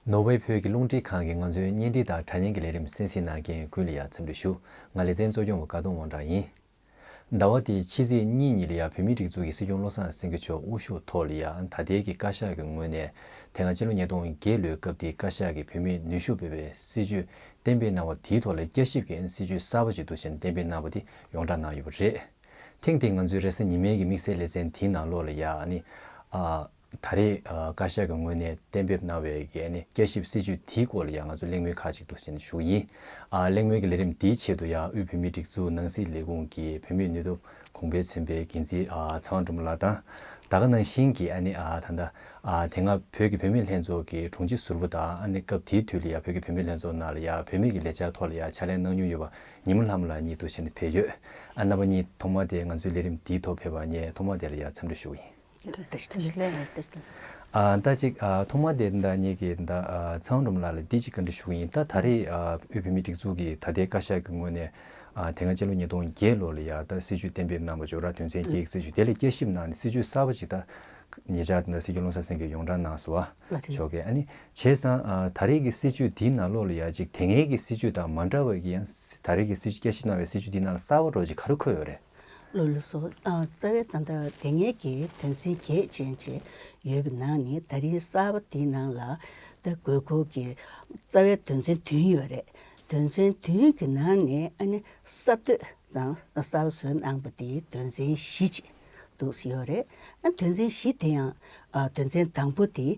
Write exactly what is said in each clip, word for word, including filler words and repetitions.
ནོར་ཝེ་བོད་ཀྱི་རླུང་འཕྲིན་ཁང་གི་ང་ཚོའི་བརྙན་འཕྲིན་དང་དྲ་བརྙན་གྱི་ལས་རིམ་གསན་གཟིགས་གནང་མཁན་ཀུན་ལ་ཡང་འཚམས་འདྲི་ཞུ། ང་ལེ་ཚན་གཙོ་སྐྱོང་བ་ཀ་གདོང་དབང་གྲགས་ཡིན། ཟླ་བ་འདིའི་ཕྱི་ཚེས་གཉིས་ཉིན་ལ་ཡང་བོད་མིའི་སྒྲིག་འཛུགས་ཀྱི་སྲིད་སྐྱོང་བློ་བཟང་སེང་གེ་མཆོག་དབུ་བཞུགས་ཐོག་ལ་ཡང་ད་ལྟའི་གི་བཀའ་ཤག་གི་ངོས་ནས་དེ་སྔ་ཕྱི་ལོ་ཉིས་སྟོང་བརྒྱད་ལོའི་སྐབས་དེའི་བཀའ་ཤག་གིས་བོད་མིར་ནུས་ཤུགས་སྤེལ་བའི་སྲིད་བྱུས་གཏན་འབེབས་གནང་བ་དེའི་ཐོག་ལ་བསྐྱར་ཞིབ་ཀྱི་སྲིད་བྱུས་གསར་པ་ཅིག་འདུག་ཟེར་ནས་གཏན་འབེབས་གནང་བ་དེ་ཡོངས་བསྒྲགས་གནང་ཡོད་པ་རེད། ཐེངས་འདིའི་ང་ཚོའི་རེས་གཟའ་ཉི་མའི་གི་དམིགས་བསལ་ལེ་ཚན་དེའི་ནང་ལོགས་ལ་ཡང་ཨ་ནི། ཨ། ད་རེས་ཨ་བཀའ་ཤག་གི་ངོས་ནས་གཏན་འབེབས་གནང་བའི་གི་ཨ་ནི་བསྐྱར་ཞིབ་སྲིད་བྱུས་དེའི་སྐོར་ལ་ཡང་ང་ཚོ་གླེང་མོལ་ཁག་ཅིག་འདུག་ཟེར་ནས་ཞུ་གི་ཡིན། ཨ་གླེང་མོལ་གྱི་ལས་རིམ་དེའི་ཆེད་དུ་ཡང་དབུས་བོད་མིའི་སྒྲིག་འཛུགས་ནང་སྲིད་ལས་ཁུངས་ཀྱི་བོད་མིའི་ནུས་སྟོབས་གོང་འཕེལ་ཚན་པའི་འགན་འཛིན་ཨ་ཚེ་དབང་སྒྲོལ་མ་ལགས་དང་། ད་ག་ནང་བཞིན་གྱི་ཨ་ནི་ཨ་ད་ལྟ་ཨ་དེ་སྔ་བོད་ཀྱི་བུད་མེད་ལྷན་ཚོགས་ཀྱི་དྲུང་ཆེ་ཟུར་པ་དང་ཨ་ནི་སྐབས་དེའི་དུས་ལ་ཡང་བོད་ཀྱི་བུད་མེད་ལྷན་ཚོགས་ནང་ལ་ཡང་བུད་མེད་ཀྱི་ལས་འཆར་ཐོག་ལ་ཡང་ཕྱག་ལས་གནང་མྱོང་ཡོད་པ། ཉི་མ་ལྷ་མོ་ལགས་གཉིས་འདུག་ཟེར་ནས་ཕེབས་ཡོད། ཨ་རྣམ་པ་གཉིས་ཐོག་མ་དེ་ང་ཚོའི་ལས་རིམ་འདིའི་ཐོག་ཕེབས་པ་ངས་ཐོག་མ་དེ་ལ་ཡང་འཚམས་འདྲི་ཞུ་གི་ཡིན། ཨ་ད་ཅིག་ཨ་ཐོག་མ་དེ་ད་ངེད་ཀྱིས་ད་ཨ་ཚེ་དབང་སྒྲོལ་མ་ལགས་ལ་འདི་ཅིག་བཀའ་འདྲི་ཞུ་གི་ཡིན། ད་ད་རེས་ཨ་དབུས་བོད་མིའི་སྒྲིག་འཛུགས་ཀྱི་ད་ལྟའི་བཀའ་ཤག་གི་ངོས་ནས་ཨ་དེ་སྔ་ཕྱི་ལོ་ཉིས་སྟོང་བརྒྱད་ལོ་ལ་ཡ་ད་སྲིད་བྱུས་གཏན་འབེབས་གནང་བ་ཅིག་ཡོད་ར། དོན་ཚན་བརྒྱད་ཀྱི་སྲིད་བྱུས་དེ་ལ་བསྐྱར་ཞིབ་གནང་ནས་སྲིད་བྱུས་གསར་པ་ཅིག་ད་ཉེ་ཆར་ད་སྲིད་སྐྱོང་བློ་བཟང་སེང་གེས་ཡོངས་བསྒྲགས་གནང་སོང་བ། ལགས་རེད། ཞོགས་ཀས་ཨ་ནི། བྱས་ཙང་ཨ་ད་རེས་ཀྱི་སྲིད་བྱུས་འདིའི་ནང་ལོགས་ལ་ཡ་ཅིག་དེ་སྔའི་གི་སྲིད་བྱུས་དང་མ་འདྲ་བའི་གི་ཡང་ད་རེས་ཀྱི་སྲིད་བྱུས་བསྐྱར་ཞིབ་གནང་བའི་སྲིད་བྱུས་འདིའི་ནང་ལ་གསར་པ་འདྲ་བོ་ཅིག་ག་རེ་འཁོད་ཡོད་རེད། ལགས་ལགས་སོ། ཨ་རྩ་བའི་ད་ལྟ་དེ་སྔའི་གི་དོན་ཚན་བརྒྱད་ཅན་ཅིག་ཡོད་པའི་ནང་ནས་ད་རེས་གསར་པ་འདིའི་ནང་ལ་ད་དགོས་མཁོ་གི་རྩ་བའི་དོན་ཚན་བདུན་ཡོད་རེད། དོན་ཚན་བདུན་གྱི་ནང་ནས་ཨ་ནི་གསར་གཏོད་དང་གསར་བཟོ་གནང་པ་དེའི་དོན་ཚན་བཞི་ཅིག་འདུག་སེ་ཡོད་རེད། ཨ་དོན་ཚན་བཞི་དེ་ཡང་ཨ་དོན་ཚན་དང་པོ་དེ་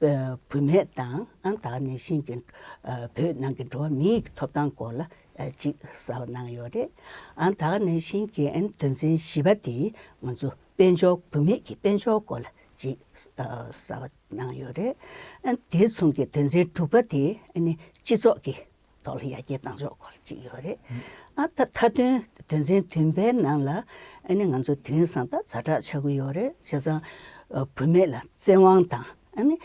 བུད་མེད་དང་ཨ་ད་ག་ནང་བཞིན་གྱི་ཨ་བོད་ནང་གི་འགྲོ་བ་མིའི་ཐོབ་ཐང་སྐོར་ལ་ཨ་ཅིག་གསར་པ་གནང་ཡོད་རེད། ཨ་ད་ག་ནང་བཞིན་གྱི་ཨ་དོན་ཚན་བཞི་པ་དེ་ང་ཚོ་དཔལ་འབྱོར་བུད་མེད་ཀྱི་དཔལ་འབྱོར་སྐོར་ལ་ཅིག་ཨ་གསར་པ་གནང་ཡོད་རེད། ཨ་དེ་མཚུངས་ཀྱི་དོན་ཚན་དྲུག་པ་དེ་ཨ་ནི་སྤྱི་ཚོགས་ཀྱི་ཐོག་ལ་ཡར་རྒྱས་གཏང་ཕྱོགས་སྐོར་ཅིག་ཡོད་རེད། ཨ་ད་མཐའ་དོན་དོན་ཚན་བདུན་པའི་ནང་ལ་ཨ་ནི་ང་ཚོ་དེ་རིང་སང་ད་ཛ་དྲག་ཆགས་ཀྱི་ཡོད་རེད། བྱས་ཙང་ཨ་བུད་མེད་ལ་བཙན་དབང་དང་ཨ་ནི་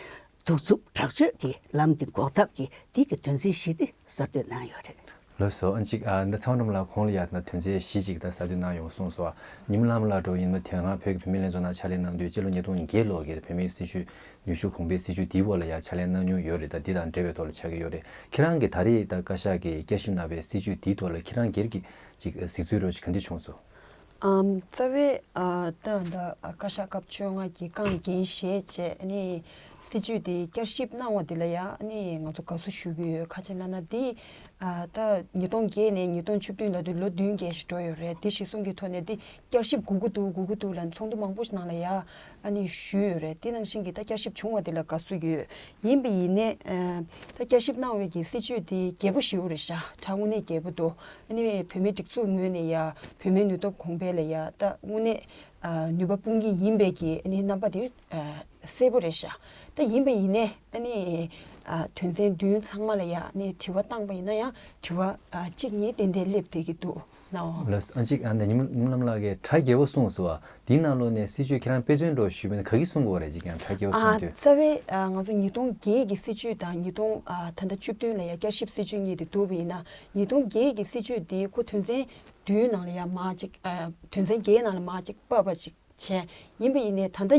གདུག་རྩུབ་དྲག་སྤྱོད་ཀྱི་ལམ་དེ་འགོག་ཐབས་ཀྱི་དེ་གི་དོན་ཚན་བཞི་དེ་གསར་གཏོད་གནང་ཡོད་རེད། ལགས་སོ། ཨ་ཅིག་ཨ་འདི་ཚེ་དབང་སྒྲོལ་མ་ལགས་གོང་ལ་ཡ་ད་དོན་ཚན་བཞི་ཅིག་ད་གསར་གཏོད་གནང་ཡོང་གསུངས་སོ། ཉི་མ་ལྷ་མོ་ལགས་འདྲ་བོ་ཡིན་ན་དེ་སྔ་བོད་ཀྱི་བུད་མེད་ལྷན་ཚོགས་ནང་ཕྱག་ལས་གནང་དུས་སྤྱི་ལོ་ཉིས་སྟོང་བརྒྱད་ལོ་གི་བུད་མེད་སྲིད་བྱུས་ནུས་ཤུགས་གོང་འཕེལ་སྲིད་བྱུས་དེའི་འོག་ལ་ཡང་ཕྱག་ལས་གནང་མྱོང་ཡོད་རེད། ད་འདི་དང་འབྲེལ་བའི་ཐོག་ལ་ཆགས་ཀྱི་ཡོད་རེད། ཁྱེད་རང་གིས་ད་རེས་ད་བཀའ་ཤག་གིས་བསྐྱར་ཞིབ་གནང་བའི་སྲིད་བྱུས་དེའི་ཐོག་ལ་ཁྱེད་རང་སྒེར་གྱི་ཅིག་གཟིགས་ཚུལ་རོ་ཅིག་ག་འདྲ་བྱུང་སོང་། ཨམ་རྩ་བའི་ཨ་ད་ད་བཀའ་ཤག་སྐབས་བཅོ་ལྔ་གི་རྐང་འགན་བཞེས་བྱས་ནི་སྲིད་བྱུས་དེ་བསྐྱར་ཞིབ་གནང་བ་དེ་ལ་ཡང་ནི་ང་ཚོ་དགའ་བསུ་ཞུ་གི་ཡོད། ག་ཅི་ལབ་ན་འདི་ཨ་ད་ཉིས་སྟོང་བརྒྱད་ནས་ཉིས་སྟོང་བཅུ་བདུན་ལ་དུ་ལོ་བདུན་བརྒལ་ཞིག་འགྲོ་ཡོད་རེད། དེ་གཞིར་བཟུང་གི་ཐོག་ནས་འདི་བསྐྱར་ཞིབ་དགོས་ཀྱི་འདུག་དགོས་ཀྱི་འདུག་ལབ་ཚོགས་འདུ་མང་པོ་ཞིག་ནང་ལ་ཡ་ཨ་ནི་ཞུས་ཡོད་རེད། དེ་ནང་བཞིན་གྱི་ད་བསྐྱར་ཞིབ་བྱུང་བ་དེ་ལ་དགའ་བསུ་ཡོད། ཡིན་པ་ཡིན་ནའི་ཨ་ད་བསྐྱར་ཞིབ་གནང་བའི་གི་སྲིད་བྱུས་དེ་རྒྱས་པོ་ཞེ་པོ་རེད་ཤག་གྲངས་དངོས་གནས་རྒྱས་པོ་འདུག་ཨ་ནི་བོད་མིའི་སྒྲིག་འཛུགས་ངོས་ནས་ཡ་བུད་མེད་ནུས་སྟོབས་གོང་འཕེལ་ལ་ཡ་ད་དངོས་གནས་ཨ་ནུས་པ་སྤུངས་ཀྱི་ཡིན་པའི་གི་ཨ་ནི་རྣམ་པ་དེ་ཨ་གསལ་པོ་རེད་ཤག་ད་ཡིན་པ་ཡིན་ནའི་ཨ་ནི་ཨ་དོན་ཚན་བདུན་ཚང་མ་ལ་ཡ་ཨ་ནི་དྲི་བ་བཏང་པ་ཡིན་ན་ཡང་དྲི་བ་ཨ་གཅིག་གཉིས་ཏན་ཏན་སླེབས་བསྡད་ཀྱི་འདུག་ལགས། ཨ་ཅིག་ཨ་ནི་ཉི་མ་ཉི་མ་ལྷ་མོ་ལགས་ཀྱིས་གྲ་རྒྱས་པོ་གསུངས་སོང་བ། དེའི་ནང་ལོགས་ནས་སྲིད་བྱུས་ཁྱེད་རང་དཔེ་མཚོན་འདྲ་བོ་ཞུས་པ་ཡིན་ན་ག་གིས་གསུང་དགོས་རེད་ཅིག་ཀྱང་གྲ་རྒྱས་པོ་གསུང་དུས། རྩ་བའི་ང་ཚོ་ཉིས་སྟོང་བརྒྱད་ཀྱི་སྲིད་བྱུས་དང་ཉིས་སྟོང་ད་ལྟ་བཅུ་བདུན་ལ་ཡ་བསྐྱར་ཞིབ་སྲིད་བྱུས་གཉིས་དེ་བསྡུར་བ་ཡིན་ན། ཉིས་སྟོང་བརྒྱད་ཀྱི་སྲིད་བྱུས་དེ་ཁོ་དོན་ཚན་བདུན་ནང་ལ་ཡ་མར་ཅིག་དོན་ཚན་བརྒྱད་ནང་ལ་མར་ཅིག་ཕབ་པ་ཅིག་བྱས། ཡིན་པ་ཡིན་ནའི་ད་ལྟ་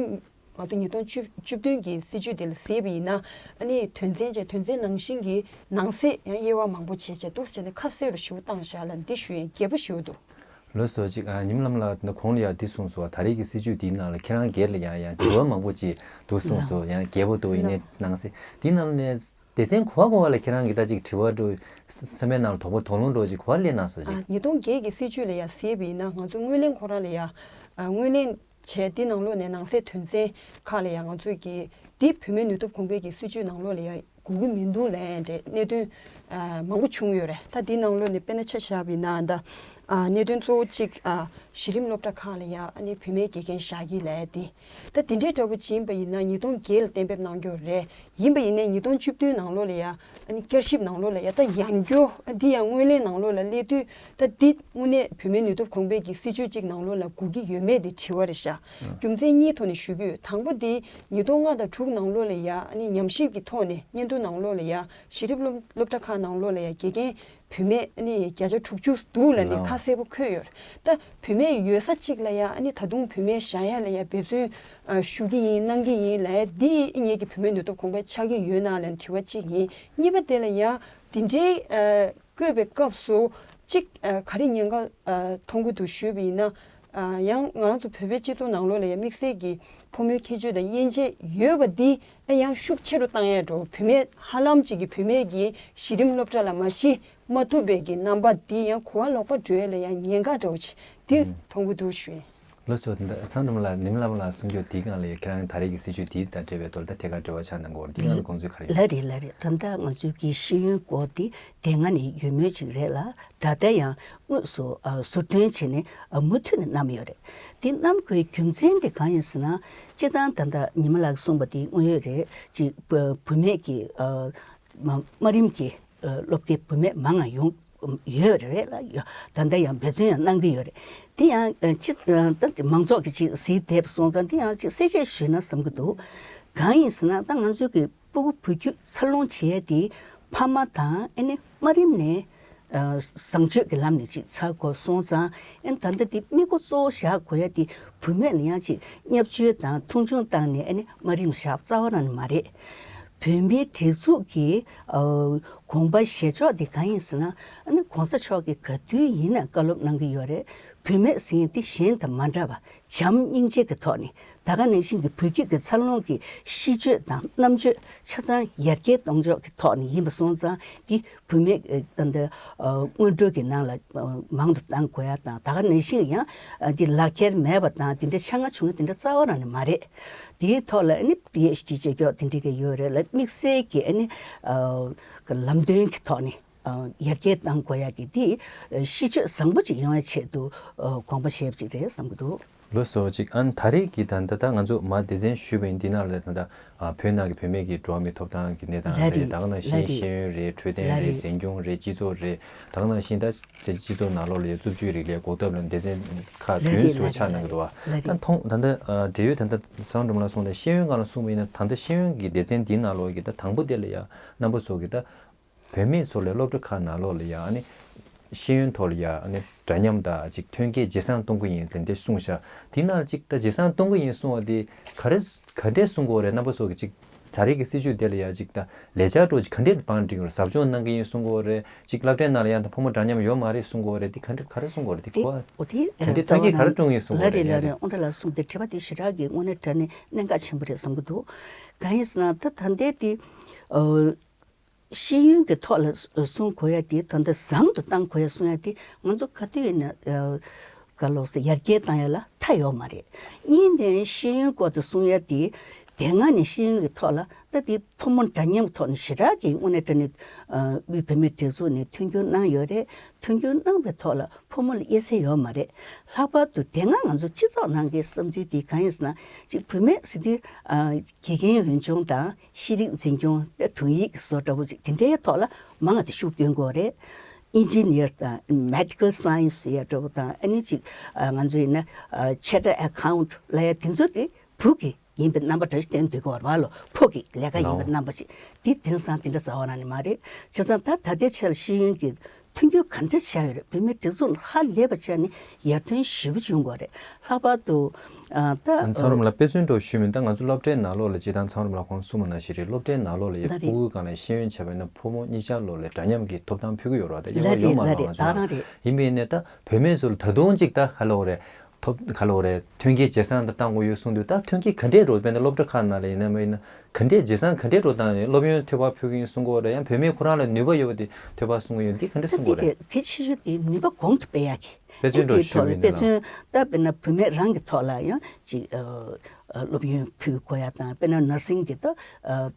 ང་ཚོ་ཉིས་སྟོང་བཅུ་བཅུ་བདུན་གྱི་སྲིད་བྱུས་དེ་ལ་གཟིགས་པ་ཡིན་ན། ཨ་ནི་དོན་ཚན་བཅས་དོན་ཚན་ནང་བཞིན་གྱི་ནང་གསེས་ཡང་དབྱེ་བ་མང་པོ་བྱས་བྱས་འདུག་ཟེར་ནས་ཁ་གསལ་རུ་ཞུ་བཏང་བཞག་ལ་འདི་ཞུ་ཡིན། རྒྱས་པོ་ཞུ་འདུག་ལགས་སོ། ཅིག་ཨ་ཉི་མ་ལྷ་མོ་ལགས་ད་གོང་ལ་ཡང་འདི་གསུངས་སོང་བ། ད་རེས་ཀྱི་སྲིད་བྱུས་འདིའི་ནང་ལ་ཁྱེད་རང་སྒེར་ལ་ཡང་ཡང་དྲི་བ་མང་པོ་ཅིག་འདུག་གསུངས་སོང་། ཡང་རྒྱས་པོ་འདུག་ཡིན་ནའི་ནང་གསེས་འདིའི་ནང་ནས་སྡེ་ཚན་ག་པ་ག་པ་ལ་ཁྱེད་རང་གིས་ད་ཅིག་དྲི་བ་འདྲ་ཚང་མའི་ནང་ལ་དོགས་པ་དོགས་སློང་འདྲ་ཅིག་ག་པ་སླེབས་གནང་སོང་ཅིག་ཨ་ཉིས་སྟོང་བརྒྱད་ཀྱི་སྲིད་བྱུས་ལ་ཡང་གཟིགས་པ་ཡིན་ན་ང་ཚོ་སྔོན་གླེང་ཁོ་རང་ལ་ཡང་ཨ་སྔོན་གླེང་བྱས་འདི་ནང་ལོགས་ནས་ནང་གསེས་དོན་ཚན་ཁག་ལ་ཡང་ང་ཚོས་ཀྱིས་འདི་བུད་མེད་ནུས་སྟོབས་གོང་འཕེལ་གྱི་སྲིད་བྱུས་ནང་ལོགས་ལ་ཡང་དགོས་ཀྱི་མི་འདུག་ལབ་ཡ་འདྲ་གནད་དོན་ཨ་མང་པོ་བྱུང་ཡོད་རེད། ད་འདི་ནང་ལོགས་ནས་དཔེར་ན་ཆ་བཞག་པ་ཡིན་ན་ད་ཨ་གནད་དོན་གཙོ་བོ་གཅིག་ཨ་གཞི་རིམ་སློབ་གྲྭ་ཁག་ལ་ཡང་ཨ་ནི་བུད་མེད་དགེ་རྒན་བཞག་གི་ལབ་ཡ་འདི། ད་འདི་འདྲའི་འདྲ་པོ་ཅིག་ཡིན་པ་ཡིན་ན་ཉིས་སྟོང་བརྒྱད་ལ་གཏན་འབེབས་གནང་རྒྱུ་རེད། ཡིན་པ་ཡིན་ནའི་ཉིས་སྟོང་བཅུ་བདུན་ནང་ལོགས་ལ་ཡ་ཨ་ནི་བསྐྱར་ཞིབ་ནང་ལོགས་ལ་ཡ་ད་ཡང་བསྐྱར་ཨ་འདི་ཡང་སྔོན་གླེང་ནང་ལོགས་ལ་སླེབས་དུས་ད་འདི་དངོས་གནས་བུད་མེད་ནུས་སྟོབས་གོང་འཕེལ་གྱི་སྲིད་བྱུས་གཅིག་ནང་ལོགས་ལ་དགོས་ཀྱི་ཡོད་མེད་དེ་དྲི་བ་རེད་ཤག་རྒྱུ་མཚན་གཉིས་ཐོག་ནས་ཞུ་གི་ཡོད། དང་པོ་དེ་ཉིས་སྟོང་ལྔ་དང་དྲུག་ནང་ལོགས་ལ་ཡ་ཨ་ནི་ཉམས་ཞིབ་ཀྱི་ཐོག་ནས་སྙན་ཐོ་ནང་ལོགས་ལ་ཡ་གཞི་རིམ་སློབ་སློབ་གྲྭ་ཁག་ ནང་ལོགས་ལ་ཡང་དགེ་རྒན་བུད་མེད་ཨ་ནི་བརྒྱ་ཆ་དྲུག་ཅུ་འདུག་ལབ་ནས་ཁ་གསལ་པོ་འཁོད་ཡོད་རེད། ད་བུད་མེད་ཡོད་ས་གཅིག་ལ་ཡང་ཨ་ནི་ད་དུང་བུད་མེད་བཞག་ཡ་ལ་ཡང་འབད་བརྩོན་ཨ་ཞུ་གི་ཡིན་གནང་གི་ཡིན་ལབ་ཡ་འདི་ངེད་ཀྱི་བུད་མེད་ནུས་སྟོབས་གོང་འཕེལ་ཆགས་ཀྱི་ཡོད་ན་ལབ་ནས་དྲི་བ་གཅིག་ཡིན། གཉིས་པ་དེ་ལ་ཡང་འདི་འདྲའི་ཨ་བཀོད་པའི་སྐབས་སུ་གཅིག་ཨ་ག་རེ་ཉེན་ཁ་ཨ་མཐོང་གི་འདུག་ཞུས་པ་ཡིན་ན། ཨ་ཡང་ང་རང་ཚོ་བོད་པའི་སྤྱི་ཚོགས་ནང་ལོགས་ལ་ཡང་དམིགས་བསལ་གྱི་ཕོ་མོའི་ཁྱད་ཆོས་དང་དབྱེ་འབྱེད་ཡོད་པ་འདི་ཨ་ཡང་ཤུགས་ཆེ་རུ་བཏང་ཡ་འགྲོ། བུད་མེད་ཧ་ལམ་གཅིག་གི་བུད་མེད་ཀྱི་གཞི་རིམ་སློབ་གྲྭ་ལ་མ་གཞི་མ་ཐུབ་པའི་གི་རྣམ་པ་འདི་ཡང་གོ་བ་ལོག་པ་འགྲོ་ཡ་ལ་ཡང་ཉེན་ཁ་འདྲ་བོ་ཅིག་འདི་མཐོང་གི་འདུག་ཞུ་ཡིན། ལགས་སོ། ད་ཚང་འགྲམ་ལ་ནིམ་ལམ་ལ་གསུང་རྒྱུ་དེའི་སྒང་ལ་ཁྱེད་རང་ད་རེས་ཀྱི་སྲིད་བྱུས་དེ་དང་འབྲེལ་བའི་ཐོག་ལ་ད་ཐད་ཀར་འབྲེལ་བ་ཆགས་གནང་གི་ཡོད་རེད། དེའི་སྒང་ལ་དགོངས་ཚུལ་ག་རེ་ཡོད། ལགས་རེད་ལགས་རེད། ད་ལྟ་ང་ཚོའི་གི་ཤེས་ཡོན་སྐོར་དེ་དེ་སྔ་ནས་ཡོད་མུས་ཅིག་རེད་ལ། ད་ལྟ་ཡང་དངོས་སུ་ཨ་ཟུར་འདོན་བྱས་ནས་ཨ་མུ་མཐུད་ནས་བསྣམས་ཡོད་རེད། དེ་བསྣམས་དགོས་རྒྱུ་མཚན་དེ་གང་ཡིན་ཟེར་ན། སྤྱིར་བཏང་ད་ལྟ་ཉི་མ་ལགས་གསུངས་པ་དེ་དངོས་ཡོད་རེད། ཅིག་བུ་བུད་མེད་ཀྱི་ཨ་མ་དམའ་རིམ་གྱི་ཨ་སློབ་དགེ་བུད་མེད་མང་ང་ཡོང་ཡོད་རེད་ལ། ཡོད། ད་ལྟ་ཡང་འབད་བརྩོན་ཡང་གནང་གི་ཡོད་རེད། དེ་ཡང་ཨ་ཅི་ཨ་ད་ཅི་མང་ཚོགས་ཀྱི་ཅིག་གཟིགས་བསྡད་པ་སོང་ཙང་དེ་ཡང་ཅིག་གསལ་བཤད་ཞུས་ན་བསམ་གྱི་འདུག་གང་ཡིན་ཟེར་ན་ད་ང་ཚོའི་གི་ཕྲུ་གུ་བུ་རྒྱུད་འཚར་ལོངས་བྱེད་ཡས་དེ་ཕ་མ་དང་ཨ་ནི་དམའ་རིམ་ནས་ཨ་བཟང་སྤྱོད་ཀྱི་ལམ་ནས་ཅིག་འཚར་དགོས་སོང་ཙང་། ཨ་ནི་ད་ལྟ་དེ་དམིགས་སྒོ་གཙོ་བོ་བཞག་དགོས་ཡ་དེ་བུད་མེད་ལ་ཡང་ཅིག་བརྙས་བཅོས་དང་མཐོང་ཆུང་བཏང་ནས་ཨ་ནི་དམའ་རིམ་བཞག་རྩ་བ་རང་ནས་མ་རེད། བོད་མིའི་སྒྲིག་འཛུགས་ཀྱི་ཨ་དགོངས་པ་བཞེས་ཕྱོགས་དེ་གང་ཡིན་ཟེར་ན། ཨ་ནི་གོང་ས་མཆོག་གིས་ག་དུས་ཡིན་ན་བཀའ་སློབ་གནང་གི་ཡོད་རེད། བུད་མེད་ཟེར་མཁན་དེ་གཞན་དང་མ་འདྲ་བ། བྱམས་སྙིང་རྗེ་གི་ཐོག་ནས། ད་ག་ནང་བཞིན་གྱི་བུ་རྒྱུད་ཀྱི་འཚར་ལོངས་ཀྱི་གཤིས་སྤྱོད་དང་རྣམ་དཔྱོད་ཆ་ཚང་ཡར་རྒྱས་གཏོང་ཕྱོགས་ཀྱི་ཐོག་ནས་ཡིན་པ་སོང་ཙང་། འདི་བུད་མེད་ཨ་ད་ལྟ་ཨ་སྔོན་འགྲོ་གི་ནང་ལ་ཨ་མང་དུ་གཏང་དགོས་ཡ་དང་། ད་ག་ནང་བཞིན་ཡང་ཨ་འདི་ལག་ཁྱེར་མེད་པ་དང་དེ་འདྲ་ཆ་ང་ཆུང་ངུ་དེ་འདྲ་རྩ་བ་རང་ནས་མ་རེད། དེའི་ཐོག་ལ་ཨ་ནི་པི་ཨེཆ་ཌི་བྱེད་ཕྱོགས་དེ་འདྲ་གི་ཡོད་རེད་ལ། དམིགས་བསལ་གྱི་ཨ་ནི་ཨ་ལམ་སྟོན་གྱི་ཐོག་ནས། ཨ་ཡར་རྒྱས་གཏང་དགོས་ཡ་གི་དེ་ཨ་གཤིས་སྤྱོད་བཟང་པོ་ཅིག་ཡོང་ཡ་ཆེད་དུ་ཨ་དགོངས་པ་བཞེས་པ་ཅིག་རེད་བསམ་གྱི་འདུག་ལགས་སོ། ཅིག་ཨ་ནི་ད་རེས་ཀྱི་ད་ལྟ་ད་ང་ཚོ་མ་སྡེ་ཚན་ཞུས་པ་ཡིན། འདི་ནང་ལ་ད་ལྟ་ཨ་བོད་ནང་གི་བུད་མེད་ཀྱི་འགྲོ་བ་མིའི་ཐོབ་ཐང་གི་གནས་སྟངས་ལ་རེད། རེད། ད་ག་ནང་བཞིན་ལ་རེད། ཤེས་ཡོན་རེད། འཕྲོད་བསྟེན་ལ་རེད། རེད། འཛིན་སྐྱོང་རེད། སྤྱི་ཚོགས་རེད། ད་ག་ནང་བཞིན་ད་སྤྱི་ཚོགས་ནང་ལོགས་ལ་ཡ་རྩུབ་སྤྱོད་རིགས་ལ་འགོག་ཐབས་ལ་སྡེ་ཚན་ཁག་ལ་རེད། དུས་སུ་ལ་ཆགས་གནང་གི་འདུག་བ། ལ་རེད། ད་མཐོང་ད་ལྟ་ཨ་འབྲེལ་ཡོད་ད་ལྟ་ཚང་འགྲོ་མ་ལ་གསུངས་ཏེ་ཤེས་ཡོན་སྒང་ལ་གསུངས་པ་ཡིན་ན། ད་ལྟ་ཤེས་ཡོན་གྱི་སྡེ་ཚན་འདིའི་ནང་ལོགས་ཀྱི་ད་དང་པོ་དེ་ལ་ཡ་རྣམ་པ་ཚོ་གི་ད་བུད་མེད་ཚོ་ལ་སློབ་གྲྭ་ཁག་ནང་ལོགས་ལ་ཡ་ཨ་ནི་ཤེས་ཡོན་ཐོག་ལ་ཡ་ཨ་ནི་འདྲ་མཉམ་དང་ཅིག་མཐུན་རྐྱེན་ཇེ་བཟང་གཏོང་གི་ཡིན་དེ་འདྲ་གསུངས་ཤག་དེ་ནང་ཅིག་ད་ཇེ་བཟང་གཏོང་གི་ཡིན་གསུངས་པ་དེ་ག་རེ་ག་འདྲས་གསུང་གི་ཡོད་རེད། རྣམ་པ་ཚོ་གི་ཅིག་ད་རེས་ཀྱི་སྲིད་བྱུས་དེ་ལ་ཡ་ཅིག་ད་ལས་འཆར་འགྲོ་ཅིག་ག་འདྲས་བང་སྒྲིག་ཡོད་རེད། ཟབ་སྦྱོང་གནང་གི་ཡིན་གསུང་གི་ཡོད་རེད། ཅིག་སློབ་གྲྭའི་ནང་ལ་ཡ་ད་ཕོ་མོ་འདྲ་མཉམ་ཡོད་མ་རེད་གསུང་གི་ཡོད་རེད། དེ་ག་འདྲས་ག་རེ་གསུང་གི་ཡོད་རེད། དེ་དེ་གོ་བ་འོ་དེ་ག་འདྲས་མཐུན་རྐྱེན་ག་རེ་བསྐྲུན་ཡིན་གསུང་གི་ཡོད་རེད། ལ་རེད་ལ་རེད། ཨོ་འདྲ་ལ་གསུངས་ཏེ་དྲི་བ་དེ་ཞེ་དྲག་གི་དངོས་གནས་དྲང་གནས་གནད་འགག་ཆེན་པོ་རེད་བསམ་གྱི་འདུག་གང་ཡིན་ཟེར་ན་ད་ད་ལྟའི་དེ་ཨོ། ཤེས་ཡོན་གྱི་ཐོག་ལ་གསུང་དགོས་ཡ་དེ་ད་ལྟ་བཟང་དུ་གཏང་དགོས་ཡ་གསུང་ཡ་དེ་ང་ཚོ་ག་དུས་ཡིན་ན་ག་ལོག་ས་ཡར་རྒྱས་གཏང་ཡ་ལ་མཐའ་ཡོད་མ་རེད། གཉིས་ནས་ཤེས་ཡོན་སྐོར་དུ་གསུང་ཡ་དེ་དེ་སྔ་ནས་ཤེས་ཡོན་གྱི་ཐོག་ལ་ད་དེ་ཕོ་མོ་འདྲ་མཉམ་ཐོག་ནས་ཞེ་དྲག་གི་དངོས་གནས་དྲང་གནས་དབུས་བོད་མིའི་སྒྲིག་འཛུགས་ནས་མཐུན་འགྱུར་གནང་ཡོད་རེད། མཐུན་འགྱུར་གནང་བའི་ཐོག་ལ་ཕོ་མོ་ལ་དབྱེ་ས་ཡོད་མ་རེད། ལྷག་པར་དུ་དེ་སྔ་ང་ཚོ་སྤྱི་ཚོགས་ནང་གི་བསམ་ཚུལ་དེ་གང་ཡིན་ཟེར་ན་ཅིག་བུད་མེད་ཟེར་དུས་དགེ་རྒན་འོས་སྦྱོང་དང་། ཤེས་རིག་འཛིན་སྐྱོང་དང་དྲུང་ཡིག་བཟོ་འདྲ་བོ་ཅིག་དེ་འདྲའི་ཐོག་ལ་མང་བ་དེ་ཤུགས་སྟོན་དགོས་རེད། ཨིན་ཇི་ནི་ཡར་དང་མེ་ཌི་ཀལ་སའེན་སི་ཟེར་ཡ་འདྲ་བོ་དང་། ཨ་ནི་ཅིག་ང་ཚོ་ཡིན་ན་ཆེ་ཊར་ཨེ་ཁའུན་ཊི་ལབ་ཡ་དེ་ཚོ་དེ་བུ་གི་ཡིན་པའི་རྣམ་པ་འདྲ་ཞིག་བསྟན་སྡོད་དགོས་པ་ལོ། ཕོ་གི་ལས་ཀ་ཡིན་པའི་རྣམ་པ་ཅིག་དེ་དེང་སང་དེ་འདྲ་རྩ་བ་ནས་མ་རེད། བྱས་ཙང་ད་ད་ལྟའི་ཆ་ལ་ཤེས་ཡོན་གྱི་མཐུན་འགྱུར་ག་འདྲ་བྱས་ཡོད་རེད། བོད་མིའི་སྒྲིག་འཛུགས་ཧ་ལས་པ་བྱས་ནས་ཡར་ཐོན་ཞེ་པོ་བྱུང་དགོས་རེད། ལྷག་པར་དུ་ཨ་ད་ཚང་རུམ་ལ་དཔེ་མཚོན་འདྲ་ཞུས་མིན། ད་ང་ཚོ་སློབ་གྲྭའི་ནང་ལོགས་ལ་སྤྱིར་བཏང་ཚང་རུམ་ལ་ཁོང་གསུངས་པ་ནང་བཞིན་རེད། སློབ་གྲྭའི་ནང་ལོགས་ལ་ཡ་ལ་རེད། ཕྲུ་གུའི་སྒང་ལ་ཤེས་ཡོན་བྱས་པ་ཡིན་ན་ཕོ་མོ་གཉིས་ཆར་ལོགས་ལ་འདྲ་མཉམ་གྱི་ཐོབ་ཐང་ཕུལ་གྱི་ཡོད་རེད་བ། ད་དབྱེ་བ་ཡོད་མ་རེད་བ། ང་ཚོ་ལ་རེད། ཡིན་པ་ཡིན་ནའི་ད་བུད་མེད་ཚོ་ལ་ད་དུང་ཅིག་ད་ག་ལབ་དགོས་རེད། ཐོབ་ག་ལབ་དགོས་རེད། མཐུན་རྐྱེན་ཇེ་བཟང་དུ་གཏང་དགོས་ཡོད་གསུངས་དུས། ད་མཐུན་རྐྱེན་ག་འདྲས་འགྲོ། དཔེར་ན་སློབ་གྲྭ་ཁག་ནང་ལ་ཡིན་ན་མ་ཡིན་ན་ག་འདྲས་ཇེ་བཟང་ག་འདྲས་འགྲོ་བཏང་ཡོད། སློབ་ཡོན་འཐོལ་པ་ཕུལ་གྱི་ཡིན་གསུང་གི་ཡོད་རེད། ཡང་བུད་མེད་ཁོ་རང་ལ་ནུས་པ་ཡོད་པ་དེ་འཐོལ་པ་གསུང་གི་ཡོད། འདི་ག་འདྲས་གསུང་གི་ཡོད་རེད། དེ་ཆེ་ཤོས་དེ་ནུས་པ་གོང་དུ་སྤེལ་ཡག་གི། དཔེ་མཚོན་འདྲ་ཞུ་བའི་ཐོག་ལ་དཔེ་མཚོན་ད་དཔེར་ན་བུད་མེད་རང་གི་ཐོག་ལ་ཡང་ཅིག་ཨ་ཨ་སློབ་ཡོན་ཕུལ་དགོས་ཡ་དང་། དཔེར་ན་ནར་སིང་གི་ད་ཨ་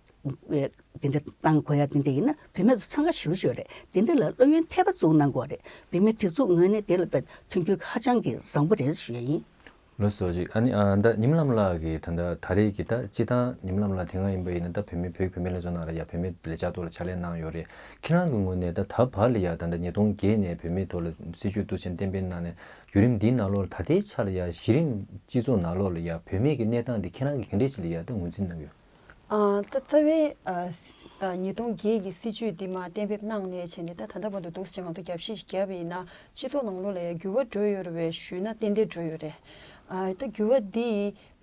དེ་འདྲ་གཏང་དགོས་ཡ་དེ་འདྲ་ཡིན་ན་བུད་མེད་ཚོ་འཚང་ཁ་ཞེ་པོ་ཅིག་ཡོད་རེད། དེ་འདྲ་ལ་སློབ་ཡོན་ཐེབས་པ་བཙུགས་གནང་དགོས་རེད། བུད་མེད་སྒྲིག་འཛུགས་ངོས་ནས་དེ་ལ་དཔེ་མཐུན་འགྱུར་ཧ་ཅང་གི་བཟང་པོ་རེད་ཞུ་ཡ་ཡིན། ལགས་སོ། ཅིག་ཨ་ནི་ཨ་ད་ཉི་མ་ལྷ་མོ་ལགས་ཀྱིས་ད་ལྟ་ད་རེས་ཀྱི་ད་སྤྱིར་བཏང་ཉི་མ་ལྷ་མོ་ལགས་དེ་སྔ་ཡིན་པ་ཡིན་ན་ད་བུད་མེད་བོད་ཀྱི་བུད་མེད་ལྷན་ཚོགས་ནང་ལ་ཡ་བུད་མེད་ལས་འཆར་ཐོག་ལ་ཕྱག་ལས་གནང་ཡོད་རེད། ཁྱེད་རང་གི་ངོས་ནས་ད་ད་བར་ལ་ཡ་ད་ལྟ་ཉིས་སྟོང་བརྒྱད་ནས་བུད་མེད་ཐོག་ལ་སྲིད་བྱུས་གཏུག་བྱས་གཏན་འབེབས་གནང་ནས་བརྒྱུད་རིམ་འདིའི་ནང་ལོགས་ལ་ད་ལྟའི་ཆ་ལ་ཡ་གཞི་རིམ་སྤྱི་ཚོགས་ནང་ལོགས་ལ་ཡ་བུད་མེད་ཀྱི་གནས་སྟངས་འདི་ཁྱེད་རང་གིས་ག་འདྲས་ཅིག་ལ་ཡ་ད་ངོས་འཛིན་གནང་ཡོད། ཨ། ད་རྩ་བའི་ཨ་ཨ་ཉིས་སྟོང་བརྒྱད་ཀྱི་སྲིད་བྱུས་འདི་མར་གཏན་འབེབས་གནང་ནས་བྱས་ནས། ད་ད་ལྟ་བར་དུ་འདུག་སེ་ང་ཚོ་རྒྱབ་བཤིག་བརྒྱབ་པ་ཡིན་ན། སྤྱི་ཚོགས་ནང་ལོགས་ལ་ཡང་འགྱུར་བ་འགྲོ་ཡོད་རེད་པས་ཞུས་ན་ཏན་ཏན་འགྲོ་ཡོད་རེད། ཨ། ད་འགྱུར་བ་འདི་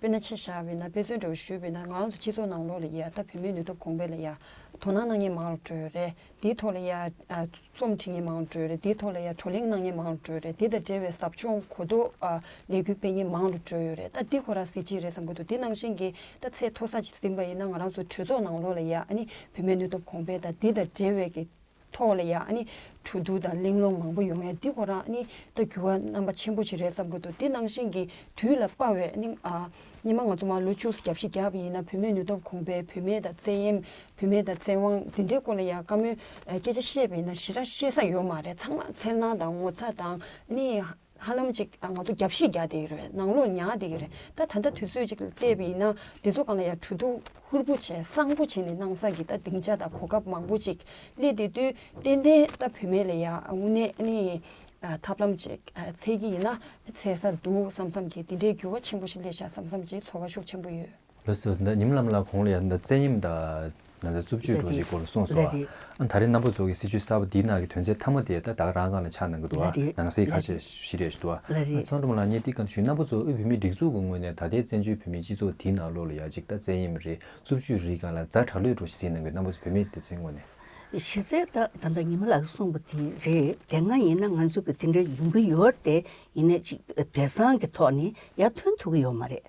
དཔེར་ན་ཆ་བཞག་པ་ཡིན་ན། དཔེ་མཚོན་འདྲ་བོ་ཞུས་པ་ཡིན་ན། ང་རང་ཚོ་སྤྱི་ཚོགས་ནང་ལོགས་ལ་ཡ་ད་བུད་མེད་ནུས་སྟོབས་གོང་སྤེལ་ལ་ཡ་དོ་སྣང་གནང་མཁན་མང་རུ་འགྲོ་ཡོད་རེད། དེའི་ཐོག་ལ་ཡ་ཨ་རྩོམ་འབྲི་མཁན་མང་རུ་འགྲོ་ཡོད་རེད། དེའི་ཐོག་ལ་ཡ་བགྲོ་གླེང་གནང་མཁན་མང་རུ་འགྲོ་ཡོད་རེད། དེ་དང་འབྲེལ་བའི་ཟབ་སྦྱོང་གོ་རྟོགས་ཨ་ལས་འགུལ་སྤེལ་མཁན་མང་རུ་འགྲོ་ཡོད་རེད། ད་འདི་ཁོ་རང་གཟི་བརྗིད་རེད་བསམ་གྱི་འདུག་དེ་ནང་བཞིན་གྱི་ད་ཚད་མཐོ་ས་ཅིག་ཟིན་པ་ཡིན་ན། ང་རང་ཚོ་གྲོས་ཚོགས་ནང་ལོགས་ལ་ཡ་ཨ་ནི་བུད་མེད་ནུས་སྟོབས་གོང་སྤེལ་དང་འདི་དང་འབྲེལ་བའི་གི་ཐོག་ལ་ཡ་ཨ་ནི་གྲོས་བསྡུར་དང་གླེང་སློང་མང་པོ་ཡོང་ཡ་འདི་ཁོ་རང་ཨ་ནི་ད་འགྱུར་བ་རྣམ་པ་ཆེན་པོ་ཅིག་རེད་བསམ་གྱི་འདུག་དེ་ནང་བཞིན་གྱི་དུས་ལ་དཔག་པའི་ཨ་ནི་ཨ་སྔོན་མ་ང་ཚོ་མར་ལོ་བཅུ་རྒྱབ་བཤིག་བརྒྱབ་པ་ཡིན་ན། བུད་མེད་ནུས་སྟོབས་གོང་སྤེལ། བུད་མེད་དང་བཙན་གཡེམ། བུད་མེད་དང་བཙན་དབང་འདི་འདྲའི་སྐོར་ལ་ཡ་བཀའ་མོལ་ཨ་སྐད་ཆ་བཤད་པ་ཡིན་ན་ཞེ་དྲག་བཤད་ས་ཡོད་མ་རེད། ཚང་མ་འཚེར་སྣང་དང་ངོ་ཚ་དང་ཨ་ནི་ཧ་ལམ་ཅིག་ང་ཚོ་རྒྱབ་བཤིག་རྒྱག་བསྡད་ཡོད་རེད། ནང་ལོགས་ཉར་བསྡད་ཡོད་རེད། ད་ད་ལྟ་དུས་ཚོད་ཅིག་ལ་བལྟས་པ་ཡིན་ན་དེ་ཚོ་སྒང་ལ་ཡ་གྲོས་བསྡུར་ཧུར་པོ་བྱས་གསང་པོ་བྱས་ནས་གནང་ས་གི་ད་སྡིངས་ཆ་དང་གོ་སྐབས་མང་པོ་ཅིག་སླེབས་བསྡད་དུས། ཏན་ཏན་ད་བུད་མེད་ལ་ཡ་དངོས་གནས་ཨ་ནི་ཨ་ཐབས་ལམ་ཅིག་ཨ་འཚོལ་གྱི་ཡིན་ན་འཚོལ་ས་འདུག་བསམ་བསམ་གྱི། དེ་འདྲའི་འགྱུར་བ་ཆེན་པོ་ཞིག་སླེབས་ཤག་བསམ་བསམ་གྱི་ཚོར་བ་ཤུགས་ཆེན་པོ་ཡོད། ལགས་སོ། ད་ཉི་མ་ལྷ་མོ་ལགས་གོང་ལ་ཡ་ད་བཙན་གཡེམ་དང་ད་ད་རྩུབ་སྤྱོད་འདྲ་བོ་ཅིག་སྐོར་ལ་གསུངས་སོང་བ། ལགས་རེད། ཨ་ད་རེས་རྣམ་པ་ཚོ་གི་སྲིད་བྱུས་གསར་པ་འདིའི་ནང་གི་དོན་ཚན་མཐའ་མ་དེ་ད་ད་རང་སྒང་ལ་ཆགས་གནང་གི་འདུག་བ། ལགས་རེད། ནང་གསེས་ཁ་ལགས་ཤས་རེད། ཤི་རེ་ཞིག་འདུག་བ། ལགས་རེད། ཚོགས་འདྲ་མོ་ལ་ངས་འདི་ག་ཞུས། རྣམ་པ་ཚོ་དབུས་བོད་མིའི་སྒྲིག་འཛུགས་ཀྱི་ངོས་ནས་ད་ལྟའི་བཙན་བྱོལ་བོད་མིའི་སྤྱི་ཚོགས་འདིའི་ནང་ལོགས་ལ་ཡ་ཅིག་ད་བཙན་གཡེམ་རེད། རྩུབ་སྤྱོད་རིགས་སྒང་ལ་ཛ་དྲག་ལོས་འགྲོ་ཞིག་ཟིན་གནང་གི། རྣམ་པ་ཚོ་བོད་མི་སྡེ་ཚན་ངོས་ནས། གཞི་རྩའི་ད་ད་ལྟ་ཉི་མ་ལགས་གསུངས་པ་དེ་རེད། དེ་སྔ་ཡིན་ན་ང་ཚོ་གི་དེ་འདྲ་ཡོང་གི་ཡོད་རེད་དེ། ཡིན་ནའི་ཅིག་སྦས་གསང་གི་ཐོག་ནས་ཡར་ཐོན་ཐུབ་ཀྱི་ཡོད་མ་རེད།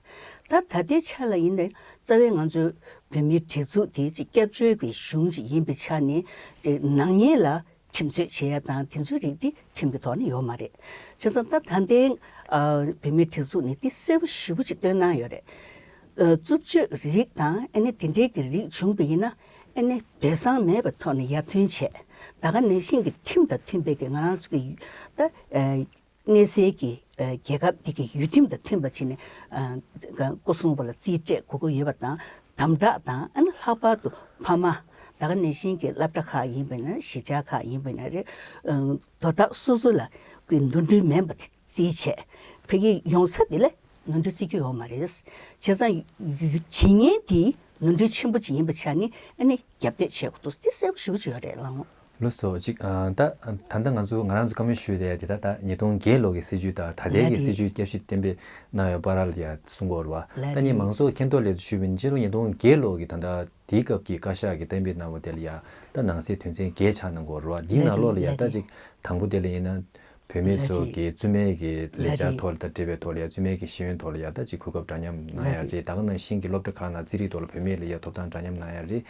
ད་ད་ལྟའི་ཆ་ལ་ཡིན་ནའི་རྩ་བའི་ང་ཚོའི་བོད་མིའི་སྒྲིག་འཛུགས་དེ་ཅིག་སྐྱབས་བཅོལ་གྱི་གཞུང་ཞིག་ཡིན་པའི་ཆ་ནས། ཅིག་ནག་ཉེས་ལ་ཁྲིམས་རྩོད་བྱེད་ཡ་དང་དེ་ཚོའི་རིགས་དེ་ཁྲིམས་ཀྱི་ཐོག་ནས་ཡོད་མ་རེད། བྱས་ཙང་ད་ད་ལྟའི་ཨ་བོད་མིའི་སྒྲིག་འཛུགས་ནས་དེ་གསལ་པོ་ཞེ་པོ་ཅིག་སྟོན་གནང་ཡོད་རེད། ཨ་རྩུབ་སྤྱོད་རིགས་དང་ཨ་ནི་དེ་འདྲའི་གི་རིགས་བྱུང་བ་ཡིན་ན། ཨ་ནི་སྦས་གསང་མེད་པའི་ཐོག་ནས་ཡར་ཐོན་བྱས། ད་ག་ནང་བཞིན་གྱི་ཁྲིམས་དང་མཐུན་པའི་གི་ང་རང་ཚོ་གི་ད་ཨ་གནས་སའི་གི་ཨ་རྒྱལ་ཁབ་འདི་གི་ཡུལ་ཁྲིམས་དང་མཐུན་པ་བྱས་ནས། ཨ་སྐུ་སྲུང་པ་ལ་རྩིས་སྤྲད་དགོས་ཀྱི་ཡོད་པ་དང་། དམ་དྲག་དང་། ཨ་ནི་ལྷག་པར་དུ་ཕ་མ། ད་ག་ནང་བཞིན་གྱི་སློབ་གྲྭ་ཁག་ཡིན་པ་ཡིན་ན་རེད། གཞིས་ཆགས་ཁག་ཡིན་པ་ཡིན་ན་རེད། ཨ་དོ་བདག་སོ་སོ་ལ་གི་ནོར་འཁྲུལ་མིན་པ་དེ་རྩིས་བྱས། ཕ་གི་ཡོང་ས་དེ་ལ་ནོར་འཁྲུལ་བརྩི་རྒྱུ་ཡོད་མ་རེད། བྱས་ཙང་ཡུ་བྱེད་མཁན་དེ་ནོར་འཁྲུལ་ཆེན་པོ་ཅིག་ཡིན་པའི་ཆ་ནས། ཨ་ནི་རྒྱབ་གཏད་བྱེད་དགོས་འདུག་དེ་གསལ་པོ་ཞེ་པོ་ཅིག་ཡོད་རེད་ལགས་མོ། ལགས་སོ། ཅིག་ཨ་ད་ད་ལྟ་ང་ཚོ་ང་རང་ཚོ་བཀའ་མོལ་ཞུས་དེ་དེ་ད་ད་ཉིས་སྟོང་བརྒྱད་ལོ་གི་སྲིད་བྱུས་དང་ད་ལྟའི་གི་ལགས་སྲིད་རེད། བྱུས་བསྐྱར་ཞིབ་གཏན་འབེབས་གནང་ཡ་བར་ལ་ཡ་གསུང་གི་ཡོད་རེད་བ། ལགས་ད་ངས་རེད། མང་ཚོགས་མཁྱེན་རྟོགས་སླད་དུ་ཞུས་པ་ཡིན་ན། སྤྱི་ལོ་ཉིས་སྟོང་བརྒྱད་ལོ་གི་ད་ལྟ་དེའི་སྐབས་ཀྱི་བཀའ་ཤག་གིས་གཏན་འབེབས་གནང་བ་དེ་ལ་ཡ་ད་ནང་གསེས་དོན་ཚན་བརྒྱད་ཆགས་གནང་གི་ཡོད་རེད་བ། དེའི་ལགས་ནང་ལོགས་ལ་ཡ་རེད། ད་ལགས་ཅིག་རེད། དང་པོ་དེ་ལ་ཡིན་ན། བུད་མེད་ལགས་ཚོ་རེད། གི་བཙུན་མའི་གི་ལས་ལགས་འཆར་རེད། ཐོག་ལ་ད་འབྲེལ་བའི་ཐོག་ལ་ཡ་བཙུན་མའི་གི་ཤེས་ཡོན་ཐོག་ལ་ཡ་ད་ཅིག་གོ་སྐབས་འདྲ་མཉམ་གནང་ཡ་ལགས་རེད། རེད། ད་ག་ནང་བཞིན་གི་སློབ་གྲྭ་ཁག་ནང་རྩིས་རིག་ཐོག་ལ་བུད་མེད་ལ་ཡ་ཐོབ་ཐང་འདྲ་མཉམ་གནང་ཡ་རེད།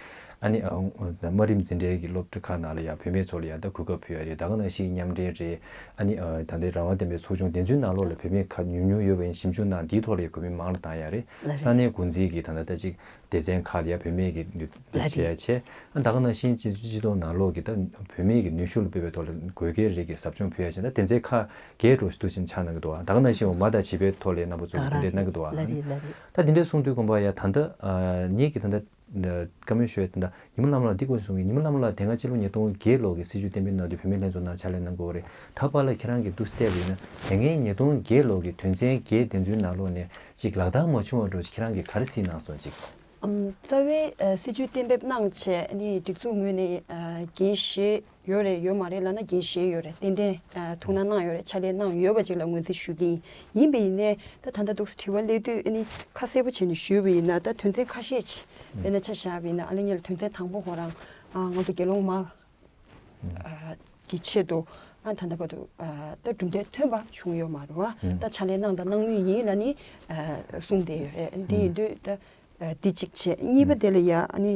ཨ་ནི་ཨ་དམའ་རིམ་འཛིན་གྲྭའི་གི་སློབ་གྲྭ་ཁག་ནང་ལ་ཡ་བུད་མེད་ཚོ་ལ་ཡ་ད་གོ་སྐབས་ཕུལ་ཡ་རེད། ད་ག་ནང་བཞིན་མཉམ་འབྲེལ་རེད། ཨ་ནི་ཨ་ད་ལྟའི་རང་དབང་ལྡན་པའི་ཚོགས་ཆུང་དེ་ཚོའི་ནང་ལོགས་ལ་བུད་མེད་ཁག་ཉུང་ཉུང་ཡོད་པ་ཡིན་ན་ཞིབ་འཇུག་གནང་། དེའི་ཐོག་ལ་ཡ་གོ་མིན་མང་རུ་བཏང་ཡ་རེད། ལགས་རེད། ས་གནས་འགོ་འཛིན་གི་ད་ལྟ་ད་ཅིག་སྡེ་ཚན་ཁག་ལ་ཡ་བུད་མེད་ཀྱི་ནུས་ལགས་རེད། བྱེད་ཡ་བྱས། ཨ་ད་ག་ནང་བཞིན་སྤྱི་སྤྱི་ཚོགས་ནང་ལོགས་ཀྱི་ད་བུད་མེད་ཀྱི་ནུས་ཤུགས་ལ་དཔག་པའི་ཐོག་ལ་དགོས་གལ་རིགས་ཀྱི་ཟབ་སྦྱོང་ཕུལ་ཡ་བྱས་ན་སྡེ་ཚན་ཁག་བརྒྱད་འགྲོ་ཞིག་འདུག་ཅིང་ཆགས་གནང་གི་འདུག་ཨ་ད་ག་ནང་བཞིན་འོ་མ་དང་བྱིས་པའི་ཐོག་ལ་ཡ་རྣམ་པ་ཚོ་ད་ག་གུང་ཁྲན་ཏང་གི་འདུག་ཨ་ལགས་རེད། ལགས་རེད། ད་དེ་འདྲ་གསུངས་དུས་དགོངས་པ་ཡ་ད་ལྟ་ཨ་ངེད་ཀྱི་ད་ལྟ་བཀའ་མོལ་ཞུ་ཡ་ད་ལྟ་ཉི་མ་ལྷ་མོ་ལགས་འདི་སྐོར་གསུང་གི། ཉི་མ་ལྷ་མོ་ལགས་དེ་སྔ་སྤྱི་ལོ་ཉིས་སྟོང་བརྒྱད་ལོ་གི་སྲིད་བྱུས་གཏན་འབེབས་གནང་དུས་བུད་མེད་ལྷན་ཚོགས་ནང་ཕྱག་ལས་གནང་དགོས་པ་རེད། ད་བར་ལ་ཁྱེད་རང་གིས་འདུག་བལྟས་པ་ཡིན་ན་དེ་སྔའི་ཉིས་སྟོང་བརྒྱད་ལོ་གི་དོན་ཚན་བརྒྱད་དེ་ཚོའི་ནང་ལོགས་ནས་ཅིག་ལག་བསྟར་མ་བྱུང་བ་འདྲ་ཅིག་ཁྱེད་རང་གིས་ག་རེ་གཟིགས་གནང་སོང་ཅིག་ཨམ། རྩ་བའི་ཨ་སྲིད་བྱུས་གཏན་འབེབས་གནང་བྱས་ནི་སྒྲིག་འཛུགས་ངོས་ནས་ཨ་འགན་བཞེས་ཡོད་རེད་ཡོད་མ་རེད་ལབ་ན་འགན་བཞེས་ཡོད་རེད། ཏན་ཏན་ཨ་ཐུགས་སྣང་གནང་ཡོད་རེད། ཕྱག་ལས་གནང་ཡོད་པ་ཅིག་ལ་ངོས་འཛིན་ཞུ་གི་ཡིན། ཡིན་པ་ཡིན་ནའི་ད་ད་ལྟ་འདུག་སེ་དྲི་བ་སླེབས་དུས་ཨ་ནི་ཁ་གསལ་པོ་བྱས་ནས་ཞུས་པ་ཡིན་ན། ད་དོན་ཚན་ཁ་ཤས་ཅིག་དཔེར་ན་ཆ་བཞག་པ་ཡིན་ན། ཨ་ལེ་ཉེ་ལ་དོན་ཚན་དང་པོ་ཁོ་རང་ཨ་ང་ཚོ་རྒྱལ་ཡོངས་དམག་ཨ་གི་ཆེད་དུ་ཨ་ད་ལྟ་བར་དུ་ཨ་ད་གྲུབ་འབྲས་ཐོན་པ་བྱུང་ཡོད་མ་རེད་བ། ད་ཕྱག་ལས་གནང་དང་གནང་མུས་ཡིན་ལབ་ནི་ཨ་གསུངས་བསྡད་ཡོད་རེད། འདི་ཡིན་དུས་ད་ཨ་འདི་གཅིག་བྱས། གཉིས་པ་དེ་ལ་ཡ་ཨ་ནི་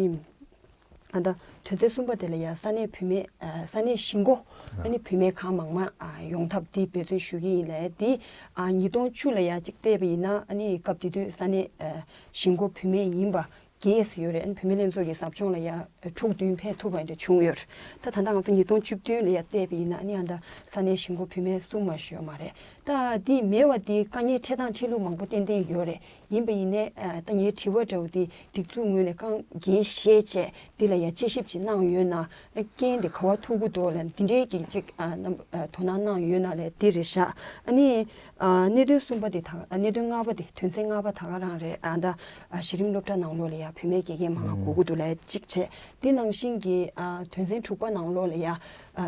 ཨ་ད་དོན་ཚན་གསུམ་པ་དེ་ལ་ཡ་ས་གནས་བུད་མེད་ཨ་ས་གནས་གཞིས་འགོ་ཨ་ནི་བུད་མེད་གང་མང་མང་ཨ་ཡོང་ཐབས་འདི་འབད་བརྩོན་ཞུ་གི་ཡིན་ལབ། འདི་ཨ་ཉིས་སྟོང་བཅུ་ལ་ཡ་གཅིག་བལྟས་པ་ཡིན་ན། ཨ་ནི་སྐབས་དེ་དུས་ས་གནས་ཨ་གཞིས་འགོ་བུད་མེད་ཡིན་པ་བརྒྱད་ཡོད་རེད། ཨ་ནི་བུད་མེད་ལྷན་ཚོགས་ཀྱི་ཟབ་སྦྱོང་ལ་ཡ་དྲུག་བདུན་ཕེབས་ཐུབ་པ་འདྲ་བྱུང་ཡོད་རེད། ད་ད་ལྟ་ང་ཚོ་ཉིས་སྟོང་བཅུ་བདུན་ལ་ཡ་བལྟས་པ་ཡིན་ན། ཨ་ནི་ཨ་ད་ས་གནས་གཞིས་འགོ་བུད་མེད་གསུམ་མ་ཞིག་ཡོད་མ་རེད། ད་འདི་མེད་པ་འདི་དཀའ་ངལ་འཕྲད་སྟངས་འཕྲད་ལུགས་མང་པོ་ཏན་ཏན་ཡོད་རེད། ཡིན་པ་ཡིན་ནའི་ཨ་ད་ངའི་དྲི་བ་འདྲ་བོ་འདི་སྒྲིག་འཛུགས་ངོས་ནས་རྐང་འགན་བཞེས་བྱས་འདི་ལ་ཡ་དཔྱད་ཞིབ་ཅིག་གནང་ཡོད་ན། རྐྱེན་འདི་ག་པར་ཐུག་གི་འདུག་ལབ་འདི་འདྲའི་གི་ཅིག་ཨ་རྣམ་ཨ་དོ་སྣང་གནང་ཡོད་ན་ལབ་འདི་རེད་ཤག་ཨ་ནི་ཨ་གནད་དོན་གསུམ་པ་འདི་ད་ཨ་གནད་དོན་ལྔ་པ་འདི་དོན་ཚན་ལྔ་པ་ད་ག་རང་རེད། ཨ་ད་ཨ་གཞི་རིམ་སློབ་གྲྭ་ནང་ལོགས་ལ་ཡ་ བུད་མེད་དགེ་རྒན་མང་ང་དགོས་ཀྱི་འདུག་ལབ་ཡ་གཅིག་བྱས། དེ་ནང་བཞིན་གྱི་ཨ་དོན་ཚན་དྲུག་པ་ནང་ལོགས་ལ་ཡ་ཨ་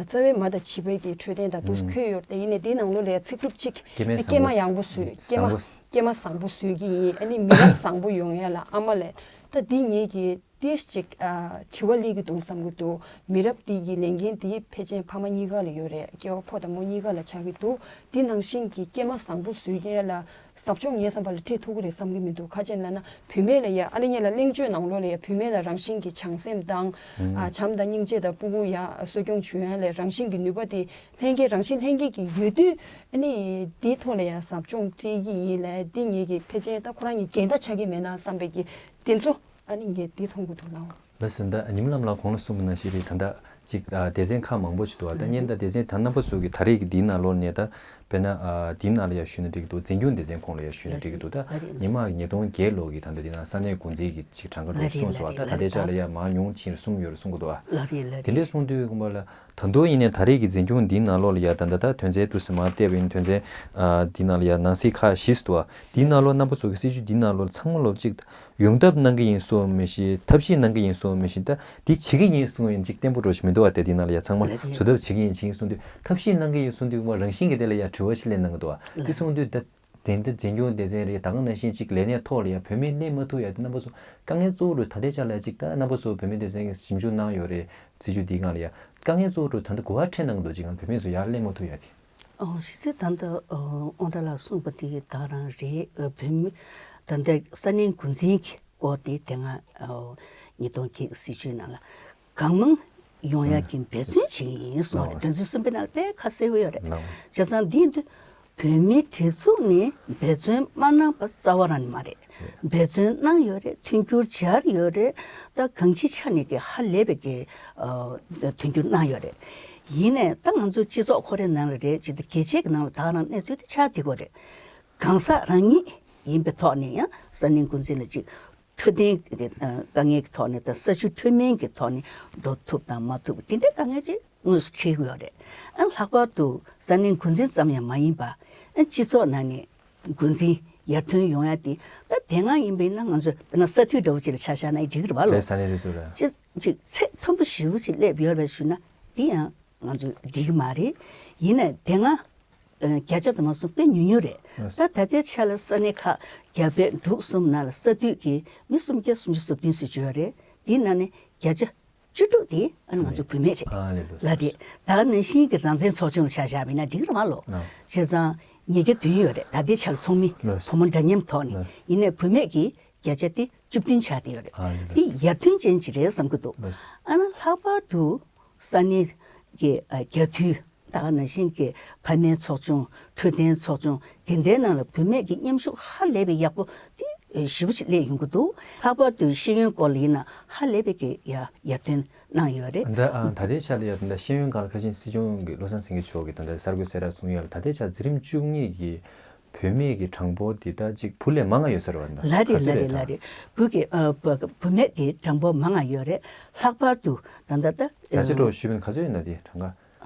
རྩ་བའི་མ་དང་བྱིས་པའི་གི་འཕྲོད་བསྟེན་དང་འདུག་སེ་འཁོད་ཡོད་རེད་དེ། ཡིན་ནའི་དེའི་ནང་ལོགས་ལ་ཡ་ཚིག་གྲུབ་གཅིག་སྐྱེས་སྐྱེས་མ་བཟང་པོ་བཟོས། སྐྱེས་མ་བཟང་པོ། སྐྱེས་མ་བཟང་པོ་བཟོས་ཀྱི་ཡིན། ཨ་ནི་མི་རབས་བཟང་པོ་ཡོང་ཡ་ལ་ཨ་མ་ལས་ད་འདི་ངེད་ཀྱི་ཏིས་ཅིག་ཨ་དྲི་བ་སླེབས་ཀྱི་འདུག་བསམ་གྱི་འདུག་མི་རབས་འདི་གི་ལས་འགན་འདི་ཕལ་ཆེར་ཕ་མ་གཉིས་ཀ་ལ་ཡོད་རེད། སྐྱེ་བ་ཕོ་དང་མོ་གཉིས་ཀ་ལ་ཆགས་ཀྱི་འདུག་འདི་ནང་བཞིན་གྱི་སྐྱེས་མ་བཟང་པོ་བཟོས་མཁན་ལ་ཟབ་སྦྱོང་ངའི་བསམ་པ་ལ་སྤྲད་ཐུབ་ཀྱི་རེད་བསམ་གྱི་མི་འདུག་ག་རེ་ཡིན་ལབ་ན་བུད་མེད་ལ་ཡ་ཨ་ལེ་ངེད་ལ་གླེང་བརྗོད་ནང་ལོགས་ལ་ཡ་བུད་མེད་ལ་རང་བཞིན་གྱི་བྱམས་སེམས་དང་ཨ་བྱམས་དང་སྙིང་རྗེ་དང་ཕྲུ་གུ་ཡ་གསོ་སྐྱོང་བྱེད་ཡ་ལ་རང་བཞིན་གྱི་ནུས་པ་དེ་ལྷན་སྐྱེས་རང་བཞིན་ལྷན་སྐྱེས་ཀྱི་ཡོད་དུས་ཨ་ནི་འདིའི་ཐོག་ལ་ཡ་ཟབ་སྦྱོང་སྤྲད་ཀྱི་ཡིན་ལབ་འདི་ངེད་ཀྱི་ཕལ་ཆེར་ད་ཁོ་རང་གཉིས་འགལ་ཟླ་ཆགས་ཀྱི་མེད་ན་བསམ་པའི་གི་དེ་ཚོ། ཨ་ནི་ངས་འདི་མཐོང་གི་འདུག་ལགས། ལགས་སོ། ད་ཉི་མ་ལྷ་མོ་ལགས་གོང་ལ་གསུངས་པ་ནང་བཞིན་རེད། ད་ལྟ་ཅིག་ཨ་སྡེ་ཚན་ཁག་མང་པོ་ཞིག་འདུག་ཨ་ད་བརྙན་ད་སྡེ་ཚན་ད་རྣམ་པ་ཚོ་གི་ད་རེས་ཀྱི་འདིའི་ནང་ལོགས་ནས་ད་དཔེར་ན་ཨ་འདིའི་ནང་ལ་ཡ་ཞུས་ན་འགྲིག་གི་འདུག་འཛིན་སྐྱོང་སྡེ་ཚན་ཁོངས་ལ་ཡ་ཞུས་ན་འགྲིག་གི་འདུག་ད་ཉི་མ་ཉིས་སྟོང་བརྒྱད་ལོ་གི་ད་ལྟ་འདི་ན་ས་གནས་འགོ་འཛིན་གྱི་ཅིག་གྲངས་ཀ་འགྲོ་གསུངས་སོང་ཨ། ད་ད་ལྟའི་ཆ་ལ་ཡ་མང་ཉུང་ཕྱིན་གསུམ་ཡོད་རེད་གསུང་གི་འདུག་ཨ། ལགས་རེད་ལགས་རེད། དེ་འདྲས་གསུངས་དུས་དགོངས་པ་ལ། ད་དུང་ཡིན་ནའི་ད་རེས་ཀྱི་འཛིན་སྐྱོང་འདིའི་ནང་ལོགས་ལ་ཡ་ད་ད་ད་དོན་ཚན་དུ་སེ་མ་བལྟས་པ་ཡིན་དོན་ཚན་ཨ་འདིའི་ནང་ལ་ཡ་ནང་གསེས་ཁག་བཞི་འདུག་ཨ། འདིའི་ནང་ལོགས་རྣམ་པ་ཚོ་གི་སྲིད་ཇུས་འདིའི་ནང་ལོགས་ཚང་མ་ལོགས་གཅིག་ཡོང་ཐབས་གནང་གི་ཡིན་གསུངས་མི་ཤེས། ཐབས་ཤེས་གནང་གི་ཡིན་གསུངས་མི་ཤེས། ད་འདི་བྱེད་ཀྱི་ཡིན་གསུངས་ཡིན་གཅིག་བརྟན་པོ་འགྲོ་ཞིག་མི་འདུག་ཨ། དེ་འདིའི་ནང་ལ་ཡ་ཚང་མ་ལགས་རེད། བཟོ་ཐབས་བྱེད་ཀྱི་ཡིན་བྱེད་ཀྱི་ཡིན་གསུངས་དུས་ཐབས་ཤེས་གནང་གི་ཡིན་གསུངས་དུས་མ་རང་བཞིན་གྱི་དེ་ལ་ཡ་དྲི་བ་ཞིག་སླེབས་གནང་གི་འདུག་ཨ། དེ་ལགས་གསུངས་དུས་ད། དེ་འདྲ་འཛིན་སྐྱོང་སྡེ་ཚན་རེད། ད་ག་ནང་བཞིན་གཅིག་ལས་གནས་ཐོག་ལ་ཡ་བུད་མེད་སླེབས་མ་ཐུབ་ཡ་དེ་རྣམ་པ་ཚོ་དཀའ་ངལ་གཙོ་བོ་རུ་ད་ལྟའི་ཆ་ལ་གཅིག་ད་རྣམ་པ་ཚོ་བུད་མེད་སྡེ་ཚན་གྱིས་ཞིབ་འཇུག་གནང་ཡོད་རེད། སྲིད་ཇུས་འདིའི་སྒང་ལ་ཡ་དཀའ་ངལ་གཙོ་བོ་རུ་ད་ལྟ་གོ་བ་འཕྲོད་གནང་གི་འདུག་ཅིག་ང་བུད་མེད་ཚོ་ཡར་སླེབས་མ་ཐུབ་ཡ་དེ། ཨོ་ཞེས་ཚེ་ད་ལྟ་ཨོན་ཏ་ལགས་གསུངས་པ་དེ་ད་རང་རེད། བུད་མེད་ད་ལྟ་ས་གནས་འགོ་འཛིན་གྱི་སྐོར་དེ་དེ་སྔ་ཉིས་སྟོང་བརྒྱད་སྲིད་ཇུས་ནང་ལ། གང་མང་ཡོང་ཡ་གི་འབད་བརྩོན་བྱེད་ཀྱི་ཡིན་གསུངས་རེད། དོན་ཚན་གསུམ་པའི་ནང་ལ་དཔེ་ཁ་གསལ་པོ་ཡོད་རེད། བྱས་ཙང་འདི་འདི་བུད་མེད་སྒྲིག་འཛུགས་ནས་འབད་བརྩོན་མ་གནང་པ་རྩ་བ་རང་ནས་མ་རེད། འབད་བརྩོན་གནང་ཡོད་རེད། མཐུན་འགྱུར་སྦྱར་ཡོད་རེད། ད་གང་ཅིའི་ཆ་ནས་ཀྱི་ཧ་ལས་པའི་ཀྱི་མཐུན་འགྱུར་གནང་ཡོད་རེད། ཡིན་ནའི་ད་ང་ཚོའི་སྤྱི་ཚོགས་ཁོ་རའི་ནང་ལ་རེད་ཅིག་ད་རྒྱལ་སྤྱིའི་གི་ནང་ལ་ད་ག་རང་གནས་ཚུལ་དེ་ཆགས་བསྡད་ཀྱི་ཡོད་རེད། གང་ཟག་རང་ཉིད་ཡིན་པའི་ཐོག་ནས་ཡང་ས་གནས་འགོ་འཛིན་ལ་ཅིག་འཕྲོད་བསྟེན་གྱི་དཀའ་ངལ་གྱི་ཐོག་ནས་དང་ས་ཆུ་འཕྲོད་སྨན་གྱི་ཐོག་ནས་འགྲོ་ཐུབ་དང་མ་ཐུབ་དེ་འདྲའི་དཀའ་ངལ་ཅིག་དངོས་སུ་འཕྲད་ཀྱི་ཡོད་རེད། ཨ་ལྷག་པར་དུ་ས་གནས་འགོ་འཛིན་ཙམ་ཡང་མ་ཡིན་པ་ཨ་སྤྱི་ཚོགས་ནང་ནས་འགོ་འཛིན་ཡར་ཐོན་ཡོང་ཡ་དེ་ད་དེ་སྔ་ཡིན་པ་ཡིན་ན་ང་ཚོ་དཔེར་ན་ས་འཐུས་འདྲ་བོ་ཅིག་ལ་ཆ་བཞག་ན་འགྲིག་གི་རེད་བ་ལོ། རེད། ས་གནས་དེ་ཚོ་རེད། ཅིག་ཅིག་ཚད་མཐོན་པོ་ཞེ་པོ་ཅིག་སླེབས་ཡོད་རེད་ཞུ་ན་དེ་ཡང་ང་ཚོ་འགྲིག་གི་མ་རེད། ཡིན་ནའི་དེ་སྔ་བརྒྱ་ཆ་དུ་མ་སོང་དཔེ་ཉུང་ཉུང་རེད། ད་ད་ལྟའི་ཆ་ལ་ས་གནས་ཁག་རྒྱ་བལ་འབྲུག་གསུམ་ནང་ལ་ས་འཐུས་ཀྱི་མི་སུམ་བརྒྱ་སུམ་ཅུ་སོ་བདུན་ཙམ་ཅིག་ཡོད་རེད། དེའི་ནང་ནས་བརྒྱ་ཆ་བཅུ་དྲུག་དེ་ཨ་ནི་ང་ཚོ་བུད་མེད་རེད། ཨ་ལེ་ལོ། ལ་དེ་ད་ག་ནང་བཞིན་གྱི་རང་བཙན་ཚོགས་ཆུང་ལ་ཆ་བཞག་པ་ཡིན་ན་འགྲིག་རེད་མ་ལོ། བྱས་ཙང་ཉིས་བརྒྱ་བདུན་ཡོད་རེད། ད་ལྟའི་ཆ་ལ་ཚོགས་མི་ལོ། བུ་མོ་འདྲ་མཉམ་ཐོག་ནས་ལོ། ཡིན་ནའི་བུད་མེད་ཀྱི་བརྒྱ་ཆ་དེ་བཅུ་བདུན་ཆགས་བསྡད་ཡོད་རེད། ཨ་ལེ་ལོ། དེ་ཡར་ཐོན་ཅན་ཅིག་རེད་བསམ་གྱི་འདུག་ལོ། ཨ་ནི་ལྷག་པར་དུ་ས་གནས་ཀྱི་ཨ་རྒྱ་འཐུས་ད་ག་ནང་བཞིན་གྱི་ཕ་མའི་ཚོགས་ཆུང་འཕྲོད་བསྟེན་ཚོགས་ཆུང་དེ་འདྲའི་ནང་ལ་བུད་མེད་ཀྱི་མཉམ་ཞུགས་ཧ་ལས་པའི་ཡག་པོ་དེ་ཞེ་པོ་ཅིག་སླེབས་ཡོང་གི་འདུག་ལྷག་པར་དུ་ཤེས་ཡོན་སྐོར་ལ་ཡིན་ན་ཧ་ལས་པའི་གི་ཡ་ཡར་ཐོན་གནང་ཡོད་རེད། ད་ཨ་ད་ལྟའི་ཆ་ལ་ཡ་ད་ལྟ་ཤེས་ཡོན་སྒང་ལ་ཁ་ཤས་སྲིད་སྐྱོང་གི་བློ་བཟང་སེང་གེ་མཆོག་གིས་ད་ལྟ་གསར་འགོད་གསལ་བསྒྲགས་གསུངས་ཡོད་ལ་ད་ལྟའི་ཆ་འཛིན་རིམ་བཅུ་གཉིས་ཀྱི་བུད་མེད་ཀྱི་གྲངས་འབོར་འདི་ད་ཅིག་བུ་ལས་མང་ང་ཡོད་ས་རེད་བ། ད་ལ་རེད་ག་ཚོད་ལ་རེད་རེད་ལ་ད། རེད། བུ་གི་ཨ་བུ་བུད་མེད་ཀྱི་གྲངས་འབོར་མང་ང་ཡོད་རེད། ལྷག་པར་དུ་ད་ལྟ་ད་བརྒྱ་ཆ་འགྲོ་ཞུས་པ་ཡིན་ག་ཚོད་ཡོད་ན་དེ་གྲངས་ཀ་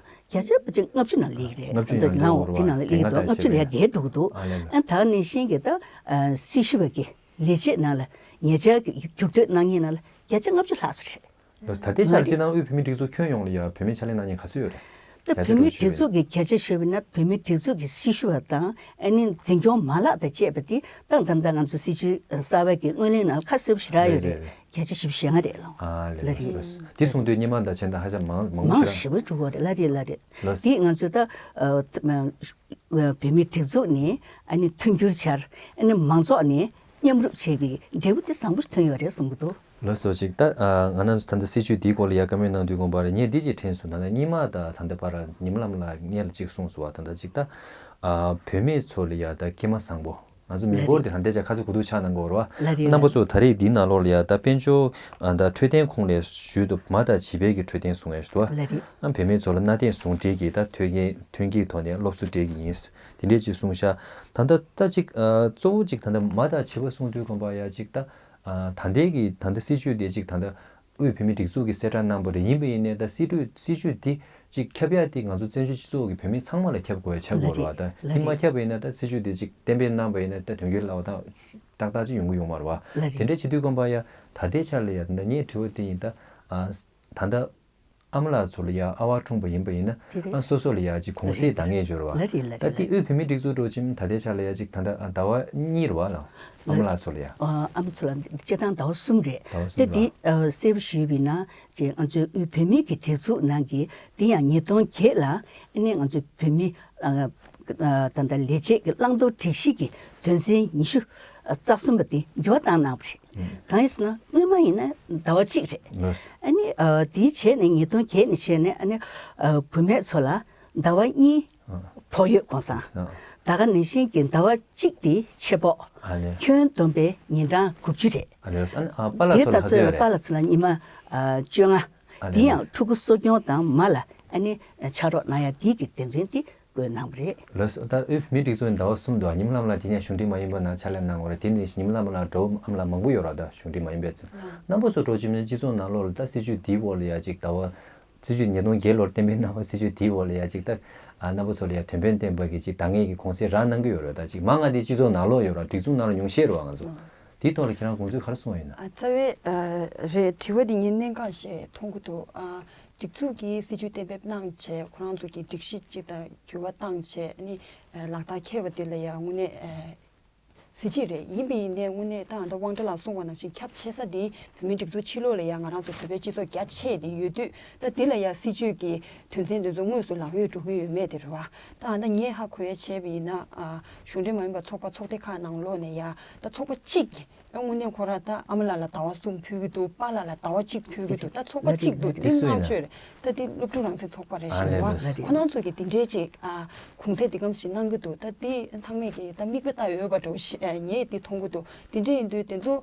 བརྒྱ་ཆ་བ་ཅིག་ལྔ་བཅུ་ནང་སླེབས་ཀྱི་རེད། ལྔ་བཅུ་ད་ལྟ་ཡང་ལའོ་འགྲོ་དེ་ནང་ལ་སླེབས་ཀྱི་འདུག་ལྔ་བཅུ་ལ་ཡ་བརྒལ་འགྲོ་གི་འདུག་ཨ་ལེ་ལེ། ཨ་ད་ནང་བཞིན་གྱི་ད་ཨ་སྲི་ཞུ་བ་གི་ལས་བྱེད་ནང་ལ་ཉེ་ཆར་གྱི་རྒྱུགས་སྤྲོད་གནང་མཁན་ནང་ལ་བརྒྱ་ཆ་ལྔ་བཅུ་ལྷག་ཙམ་རེད། ད་ལྟའི་ཆར་སྤྱིར་བཏང་དབུས་བོད་མིའི་སྒྲིག་འཛུགས་ཁྱོན་ཡོངས་ལ་ཡ་བུད་མེད་ཕྱག་ལས་གནང་མཁན་ག་ཚོད་ཡོད་རེད། ད་བོད་མིའི་སྒྲིག་འཛུགས་ཀྱི་བརྒྱ་ཆ་ཞུས་པ་ན་བོད་མིའི་སྒྲིག་འཛུགས་ཀྱི་སྲི་ཞུ་བ་དང་ཨ་ནི་འཛིན་སྐྱོང་མ་ལག་དང་བཅས་པ་དེ་ཏང་ད་ལྟ་ང་ཚོ་སྲིད་ཇུས་གསར་བ་གི་སྔོན་གླེང་ནང་ལ་ཁ་གསལ་པོ་ཞེ་དྲག་ཡོད་རེད། རེད་རེད། བརྒྱ་ཆ་བཞི་བཅུ་ཞེ་ལྔ་རེད་ལགས། ཨ་ལེ་ལགས་ལགས་སོ། དེ་གསུངས་དུས་སྔོན་མ་དང་ཕྱི་ཟླ་ཧ་ཅང་མང་མང་པོ་མང་ཞེ་དྲག་ཞེ་པོ་འགྲོ་གི་རེད། ལགས་རེད་ལགས་རེད། ལགས་སོ། དེ་ང་ཚོ་ད་ཨ་བོད་མིའི་སྒྲིག་འཛུགས་ནས་ཨ་ནི་མཐུན་འགྱུར་བྱར་ཨ་ནི་མང་ཚོགས་ནས་མཉམ་རུབ་བྱས་པའི་འབྲས་བུ་དེ་བཟང་པོ་ཞིག་ཐོན་ཡོད་རེད་བསམ་གྱི་འདུག་ལགས་སོ། ཅིག་ད་ཨ་ང་རང་ཚོ་ད་ལྟ་སྲིད་ཇུས་འདིའི་སྐོར་ལ་ཡ་བཀའ་མོལ་གནང་དུས་དགོངས་པ་རེད། ངས་འདི་ཅིག་དྲན་སོང་། ད་ལྟ་སྔོན་མ་ད་ད་ལྟ་བར་ཉི་མ་ལྷ་མོ་ལགས་སྔོན་ལ་ཅིག་གསུངས་སོང་བ། ད་ལྟ་ཅིག་ད་ཨ་བུད་མེད་ཚོ་ལ་ཡ་ད་སྐྱེས་མ་བཟང་པོ་ང་ཚོ་མི་འབོར་དེ་ད་ལྟའི་ཆ་ཁ་ཚ་དགོས་གཏུགས་ཆགས་གནང་གི་ཡོད་རེད་བ། ལགས་རེད། རྣམ་པ་ཚོ་ད་རེས་འདིའི་ནང་ལོགས་ལ་ཡ་ད་དཔལ་འབྱོར་ཨ་ད་འཕྲོད་བསྟེན་ཁོངས་ལས་ཞུས་འདུག་མ་དང་བྱིས་པའི་གི་འཕྲོད་བསྟེན་གསུང་ཡ་ཞིག་འདུག་བ། ལགས་རེད། ཨ་བུད་མེད་ཚོ་ལ་གནའ་དེང་ཟུང་འབྲེལ་གྱི་ད་ཐོན་སྐྱེད་ཐོན་སྐྱེད་ཐོག་ནས་སློབ་གསོ་སྤྲད་ཀྱི་ཡིན། དེ་འདྲས་ཅིག་གསུངས་ཤག་ད་ལྟ་ད་ཅིག་ཨ་གཙོ་བོ་ཅིག་ད་ལྟ་མ་དང་བྱིས་པ་གསུང་དུས་དགོངས་པ་ཡ་ཅིག་ད་ཨ་ད་ལྟའི་གི་ད་ལྟ་སྲིད་ཇུས་དེ་ཅིག་ད་ལྟ་དབུས་བོད་མིའི་སྒྲིག་འཛུགས་ཀྱིས་གསལ་བསྒྲགས་གནང་པ་རེད། ཡིན་པ་ཡིན་ནའི་ད་སྲིད་ཇུས་སྲིད་ཇུས་འདི་ ཅིག་ཁྱབ་ཡ་དེ་ང་ཚོ་བཙན་བྱོལ་སྤྱི་ཚོགས་ཀྱི་བོད་མི་ཚང་མ་ལ་ཁྱབ་དགོས་ཡ་ཆགས་དགོས་རེད་བ། ད་དེ་མ་ཁྱབ་པ་ཡིན་ན་ད་སྲིད་བྱུས་དེ་ཅིག་གཏན་འབེབས་གནང་པ་ཡིན་ན་ད་དོན་འཁྱོལ་ལ་བ་ད་ཏག་ཏག་ཅིག་ཡོང་གི་ཡོད་མ་རེད་བ། དེ་འདྲ་བྱེད་དུས་ཙམ་པ་ཡ་ད་ལྟའི་ཆ་ལ་ཡ་ད་ངའི་དྲི་བ་དེ་ཡིན། ད་ཨ་ད་ལྟ་ཨ་མ་ལགས་ཚོ་ལ་ཡ་ཨ་བ་འཁྲུངས་པ་ཡིན་པ་ཡིན་ན་ཨ་སོ་སོ་ལ་ཡ་ཅིག་གུང་སེང་འདང་ངེས་འབྱོར་བ། ད་དེ་དབུས་བོད་མིའི་སྒྲིག་འཛུགས་འགྲོ་ཅིང་ད་ལྟའི་ཆ་ལ་ཡ་ཅིག་ད་ལྟ་ཟླ་བ་གཉིས་རེད་བ་ལ་ཨ་མ་ལགས་ཚོ་ལ་ཡ། ཨ་མ་ཚོ་ལ་སྤྱིར་བཏང་ཟླ་བ་གསུམ་རེད། ཟླ་བ་གསུམ་ལ་དེ་གསལ་པོ་ཞུས་པ་ཡིན་ན། ཅེས་ང་ཚོའི་དབུས་བོད་མིའི་གི་སྒྲིག་འཛུགས་ནང་གི་དེ་ཡང་ཉིས་སྟོང་བརྒྱད་ལ་ཨ་ནི་ང་ཚོའི་བོད་མི་ཨ་ཨ་ད་ལྟ་ལས་བྱེད་ཀྱི་བླང་དོར་སྒྲིག་གཞི་གི་དོན་ཚན་ཉི་ཤུ་རྩ་གསུམ་པ་དེ་འགྱུར་བ་བཏང་གནང་བ་རེད། གང་ཡིན་ཟེར་ན་སྔོན་མ་ཡིན་ན་ཟླ་བ་གཅིག་རེད། ལགས། ཨ་ནི་ཨ་དེའི་རྗེས་ནས་ཉིས་སྟོང་བརྒྱད་ནས་བྱས་ནས་ཨ་ནི་ཨ་བུད་མེད་ཚོ་ལ་ཟླ་བ་གཉིས་ཨ་ཕོགས་ཡོད་གོང་སང་། ཨ་ད་ག་ནང་བཞིན་གྱི་ཟླ་བ་གཅིག་དེ་ཆེད་ཕོགས་ཨ་ནི་ཁྱོན་བསྡོམས་པའི་ཉིན་གྲངས་དགུ་བཅུ་རེད། ཨ་ནི་ཨ་པཱ་ལགས་ཚོ་ལ་ག་ཚོད་ཡོད་རེད། པཱ་ལགས་ཚོ་ལ་ཉི་མ་ཨ་བཅོ་ལྔ། ཨ་ནི་དེ་ཡང་ཕྲུ་གུ་གསོ་སྐྱོང་དང་མ་ལ་ཨ་ནི་ཕྱག་རོགས་གནང་ཡ་དེ་གི་དོན་ཚན་དེ་བཀོད་གནང་བ་རེད། ལགས་སོ། ད་དབུས་མི་སྒྲིག་འཛུགས་ནས་ཟླ་བ་གསུམ་འདུག་ཉི་མ་ལྷ་མོ་ལགས་དེ་ནས་གཞུང་འབྲེལ་མ་ཡིན་པ་ནང་ཕྱག་ལས་གནང་བ་རེད། དེ་ནས་ཉི་མ་ལྷ་མོ་ལགས་འགྲོ་ཨ་མ་ལགས་མང་པོ་ཡོད་རེད། ད་གཞུང་འབྲེལ་མ་ཡིན་པའི་ཚོ་རྣམ་པ་ཚོ་འགྲོ་ཅིག་མིན་སྤྱི་ཚོགས་ནང་ལོགས་ལ་ད་སྲིད་བྱུས་འདིའི་འོག་ལ་ཡ་ཅིག་ཟླ་བ་སྲིད་བྱུས་ཉིས་སྟོང་བརྒྱད་ལོར་གཏན་འབེབས་གནང་བ་སྲིད་བྱུས་དེའི་འོག་ལ་ཡ་ཅིག་ད་ཨ་རྣམ་པ་ཚོ་ལ་ཡ་དོན་ཕན་བསྟན་པ་གི་ཅིག་འདང་ངེས་ཀྱི་གུང་སེང་རག་གནང་གི་ཡོད་རེད། ད་ཅིག་མང་ང་དེ་སྤྱི་ཚོགས་ནང་ལོགས་ཡོད་རེད། སྒྲིག་འཛུགས་ནང་ལ་ཉུང་ཤས་རེད་བ། ང་ཚོ་དེའི་ཐོག་ལ་ཁྱེད་རང་དགོངས་ཚུལ་ག་རེ་གསུངས་ཡོད་ན། ཨ་རྩ་བའི་ཨ་རེད། དྲི་བ་འདི་ངས་གནད་འགག་ཞིག་མཐོང་གི་འདུག་ཨ་སྒྲིག་འཛུགས་ཀྱིས་སྲིད་བྱུས་གཏན་འབེབས་གནང་བྱས་ཁོ་རང་ཚོ་གི་སྒྲིག་གཞི་གཅིག་དང་འགྱུར་བ་བཏང་བྱས་ནི་ཨ་ལག་བསྟར་འཁེལ་བ་དེ་ལ་ཡང་དངོས་གནས་ཨ་གཟི་བརྗིད་རེད། ཡིན་པ་ཡིན་ནའི་དངོས་གནས་ད་ད་དབང་གྲགས་ལགས་གསུངས་པ་ནང་བཞིན་ཁྱབ་ཆེ་ས་དེ་བོད་མིའི་སྒྲིག་འཛུགས་ཕྱི་ལོགས་ལ་ཡང་ང་རང་ཚོ་བོད་པའི་སྤྱི་ཚོགས་རྒྱ་ཆེ་དེ་ཡོད་དུས་ད་འདི་ལ་ཡང་སྲིད་བྱུས་ཀྱི་དོན་ཚན་དེ་ཚོ་དངོས་སུ་ལག་ཡོད་འགྲོ་གི་ཡོད་མེད་དེ་རེད་བ། ད་ད་ངས་ཧ་གོ་ཡ་བྱས་པ་ཡིན་ན་ཨ་གཞུང་འབྲེལ་མ་ཡིན་པ་ཚོགས་པ་ཚོགས་སྡེ་ཁག་ནང་ལོགས་ནས་ཡང་ད་ཚོགས་པ་གཅིག་གིས་དངོས་གནས་ཁོ་རང་ད་ཨ་མ་ལགས་ལ་ཟླ་བ་གསུམ་ཕུལ་གི་འདུག་པཱ་ལགས་ལ་ཟླ་བ་གཅིག་ཕུལ་གི་འདུག་ད་ཚོགས་པ་གཅིག་འདུག་དེ་སུ་ཡིན་ནང་ན་ཆོས་རེད། ད་དེ་སློབ་ཕྲུག་རང་བཙན་ཚོགས་པ་རེད། ཨ་ཞེས་ལས་པ་ལས། ཁོ་རང་ཚོ་གིས་དེ་འདྲའི་ཅིག་ཨ་གུང་ཚད་དེ་གམ་ཞིག་གནང་གི་འདུག་ད་དེ་ཚང་མས་ཀྱིས་ད་མིག་དཔེ་ལྟ་འོས་པ་འདྲ་བོ་ཞིག་ཨ་ངས་དེ་མཐོང་གི་འདུག་དེ་འདྲ་ཡིན་དུས་དེ་ཚོ་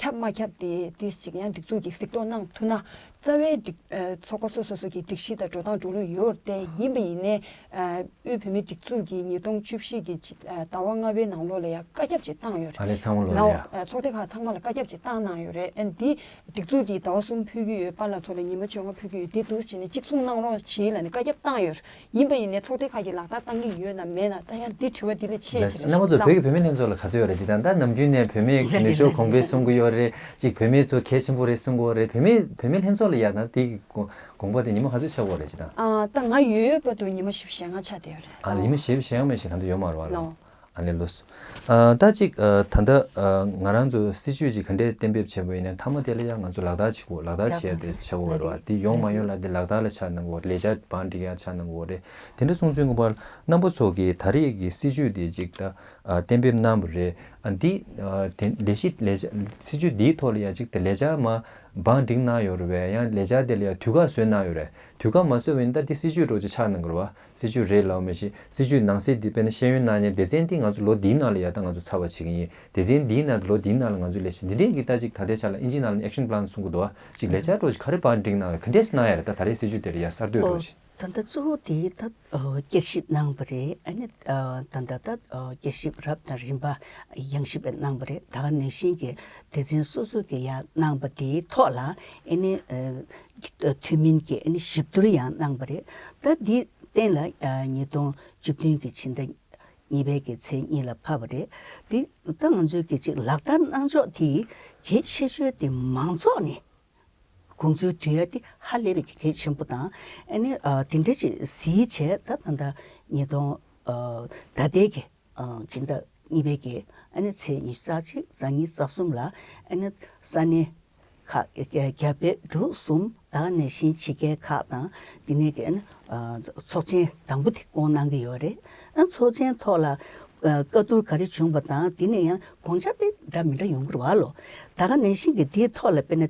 ཁྱབ་མ་ཁྱབ་དེ་དེ་ཅིག་ཡང་སྒྲིག་འཛུགས་ཀྱིས་གཟིགས་རྟོག་གནང་ཐུབ་ན། རྩ་བའི་སྒྲིག་ཨ་ཚོགས་པ་སོ་སོ་སོ་གི་སྒྲིག་གཞི་དང་འགྲོ་སྟངས་འགྲོ་ལུགས་ཡོད་རེད་དེ། ཡིན་པ་ཡིན་ནའི་ཨ་དབུས་བོད་མིའི་སྒྲིག་འཛུགས་ཀྱིས་ཉིས་སྟོང་བཅུ་བཞི་གི་ཅིག་ཨ་ཟླ་བ་ལྔ་པའི་ནང་ལོགས་ལ་ཡང་བཀའ་ཁྱབ་ཅིག་བཏང་ཡོད་རེད། ཨ་ནི་ཚང་མ་ལོ་ལ་ཡ། ཨ་ཚོགས་སྡེ་ཁག་ཚང་མ་ལ་བཀའ་ཁྱབ་ཅིག་བཏང་གནང་ཡོད་རེད། ཨ་ནི་འདི་སྒྲིག་འཛུགས་ཀྱིས་ཟླ་བ་གསུམ་ཕུལ་གྱི་ཡོད། པཱ་ལགས་ཚོ་ལ་ཉི་མ་བཅོ་ལྔ་ཕུལ་གྱི་ཡོད། འདི་འདུག་བྱས་ནས་གཅིག་མཚུངས་གནང་རོགས་བྱེད་ལབ་ནས་བཀའ་ཁྱབ་བཏང་ཡོད་རེད། ཡིན་པ་ཡིན་ནའི་ཚོགས་སྡེ་ཁག་གིས་ལག་བསྟར་བཏང་གི་ཡོད་ན་མེད་ན་ད་ཡང་འདི་དྲི་བ་འདི་ལས་ཆེ་ལགས་ཞེས་རྣམ་པ་ཚོ་བོད་ཀྱི་བུད་མེད་ལྷན་ཚོགས་ལ་ག་ཚོད་ཡོད་རེད་ཅེ་ད་ལྟ་ནམ་རྒྱུན་ནས་བུད་མེད་ཀྱི་ནུ་ཞོ་གོང་འཕེལ་གསུང་གི་ཡོད་རེད། ཅིག་བུད་མེད་ཚོ་གལ་ཆེན་པོ་རེད་གསུང་གི་ཡོད་རེད། བུད་མེད་བུད་མེད་ལྷན་ཚོགས་ལ་ཡ་ད་དེ་གི་དགོངས་དགོངས་པ་དེ་ཉི་མ་ག་ཚོད་ཆགས་ཀྱི་ཡོད་རེད་ཅེ་ད། ཨ་ད་ང་ཡོད་ཡོད་བར་དུ་ཉི་མ་བཞི་བཅུ་ཞེ་ལྔ་ཆགས་བསྡད་ཡོད་རེད། ཨ་ལ་ཉི་མ་བཞི་བཅུ་ཞེ་ལྔ་མ་ཞིག་ད་ལྟ་ཡོད་མ་རེད་བ་ལགས། ལོ། ཨ་ནི་ལགས་སོ། ཨ་ད་ཅིག་ཨ་ད་ལྟ་ཨ་ང་རང་ཚོ་སྲིད་བྱུས་ཅིག་ག་འདྲས་གཏན་འབེབས་བྱས་པ་ཡིན་ན་མཐའ་མ་དེ་ལ་ཡང་ང་ཚོ་ལག་བསྟར་བྱེད་དགོས། ལག་བསྟར་བྱས་ཏེ་བྱེད་དགོས་རེད་བ། དེ་ཡོང་མ་ཡོང་ལ་དེ་ལག་བསྟར་ལ་ཆ་གནང་དགོས། ལས་འཆར་བང་སྒྲིག་ཡ་ཆ་གནང་དགོས་རེད། དེ་འདྲ་སོང་ཚུན་གོ་པར་རྣམ་པ་ཚོ་གིས་ད་རེས་ཀྱི་སྲིད་བྱུས་དེ་ཅིག་ད་ཨ་གཏན་འབེབས་གནང་བ་རེད། ཨ་འདི་ཨ་དེ་ལས་གཞི་ལས་བྱ་སྲིད་བྱུས་འདིའི་ཐོག་ལ་ཡང་ཅིག་ད་ལས་འཆར་མ་བང་སྒྲིག་གནང་ཡོད་རེད་བས། ཡང་ལས་འཆར་དེ་ལ་ཡང་དུས་བཀག་བཟོས་གནང་ཡོད་རེད། དུས་བཀག་མ་བཟོས་པ་ཡིན་ན་ད་འདི་སྲིད་བྱུས་འདྲ་བོ་ཅིག་ཆགས་གནང་གི་རེད་བ། སྲིད་བྱུས་རེད་ལབ་མ་གཞི་སྲིད་བྱུས་ནང་གསེས་འདི་དཔེར་ན་ཤེས་ཡོན་གནང་མཁན་སྡེ་ཚན་འདི་ང་ཚོ་ལོ་འདིའི་ནང་ལ་ཡ་ད་ང་ཚོ་ཚར་བ་བྱེད་ཀྱི་ཡིན། སྡེ་ཚན་འདིའི་ནང་དུ་ལོ་འདིའི་ནང་ལ་ང་ཚོ་ལས་བྱེད་འདི་འདྲས་ཀྱི་ད་ཅིག་ད་ལྟའི་ཆ་ལ་ཨིན་ཇིའི་ནང་ལ་ཨེག་ཤན་པི་ལན་གསུང་གི་འདུག་བ། ཅིག་ལས་འཆར་འདྲ་བོ་ཅིག་ག་རེ་བང་སྒྲིག་གནང་བ་ག་འདྲས་གནང་ཡ་རེད། ད་ད་རེས་སྲིད་བྱུས་དེ་ལ་ཡ་གསར་གཏོད་འདྲ་བོ་ཅིག་ད་ལྟ་གཙོ་བོ་དེ་ད་ཨ་བསྐྱར་ཞིབ་གནང་བ་རེད། ཨ་ནི་ཨ་ད་ལྟ་ད་ཨ་བསྐྱར་ཞིབ་རབ་དང་རིམ་པ་ཡང་ཞིབ་པ་གནང་བ་རེད། ད་ག་ནང་བཞིན་གྱི་སྡེ་ཚན་སོ་སོ་གི་ཡ་གནང་བ་དེའི་ཐོག་ལ་ཨ་ནི་ཨ་འཐུས་མིན་གྱི་ཨ་ནི་ཞིབ་བསྡུར་ཡང་གནང་བ་རེད། ད་འདིའི་སྟེང་ལ་ཨ་ཉིས་སྟོང་བཅུ་བདུན་གྱི་ཕྱི་ཟླ་གཉིས་པའི་གི་ཚེས་གཉིས་ལ་ཕབ་པ་རེད། དེ་ད་ང་ཚོའི་གི་ཅིག་ལག་བསྟར་གནང་ཕྱོགས་དེ་གལ་ཆེ་ཤོས་དེ་མང་ཚོགས་ནས་དགོངས་ཚུལ་འདུས་ཡ་དེ་ཧ་ལས་པའི་གི་གལ་ཆེན་པོ་དང་། ཨ་ནི་ཨ་དེ་འདྲ་ཅིག་གཟིགས་བྱས་ད་ད་ལྟ་ཉིས་སྟོང་ཨ་ད་ལྟའི་གི་ཨ་སྤྱི་ཟླ་གཉིས་པའི་གི་ཨ་ནི་ཚེས་ཉི་ཤུ་རྩ་གཅིག་རྩ་གཉིས་རྩ་གསུམ་ལ་ཨ་ནི་ས་གནས་ཁག་རྒྱ་བལ་འབྲུག་གསུམ་དང་ནང་བཞིན་ཕྱི་རྒྱལ་ཁག་དང་དེ་ནས་ཀྱི་ཨ་ནི་ཨ་ཚོགས་ཆེན་དང་པོ་དེ་བསྐོང་གནང་གི་ཡོད་རེད། ཨ་ཚོགས་ཆེན་ཐོག་ལ་ཨ་བཀའ་བསྡུར་ག་རེ་བྱུང་བ་དང་དེ་ནས་ཡང་དགོངས་འཆར་དེ་འདྲ་མི་འདྲ་ཡོང་གི་རེད་བ་ལོ། ད་ག་ནང་བཞིན་གྱི་དེའི་ཐོག་ལ་དཔེར་ན་ཨ་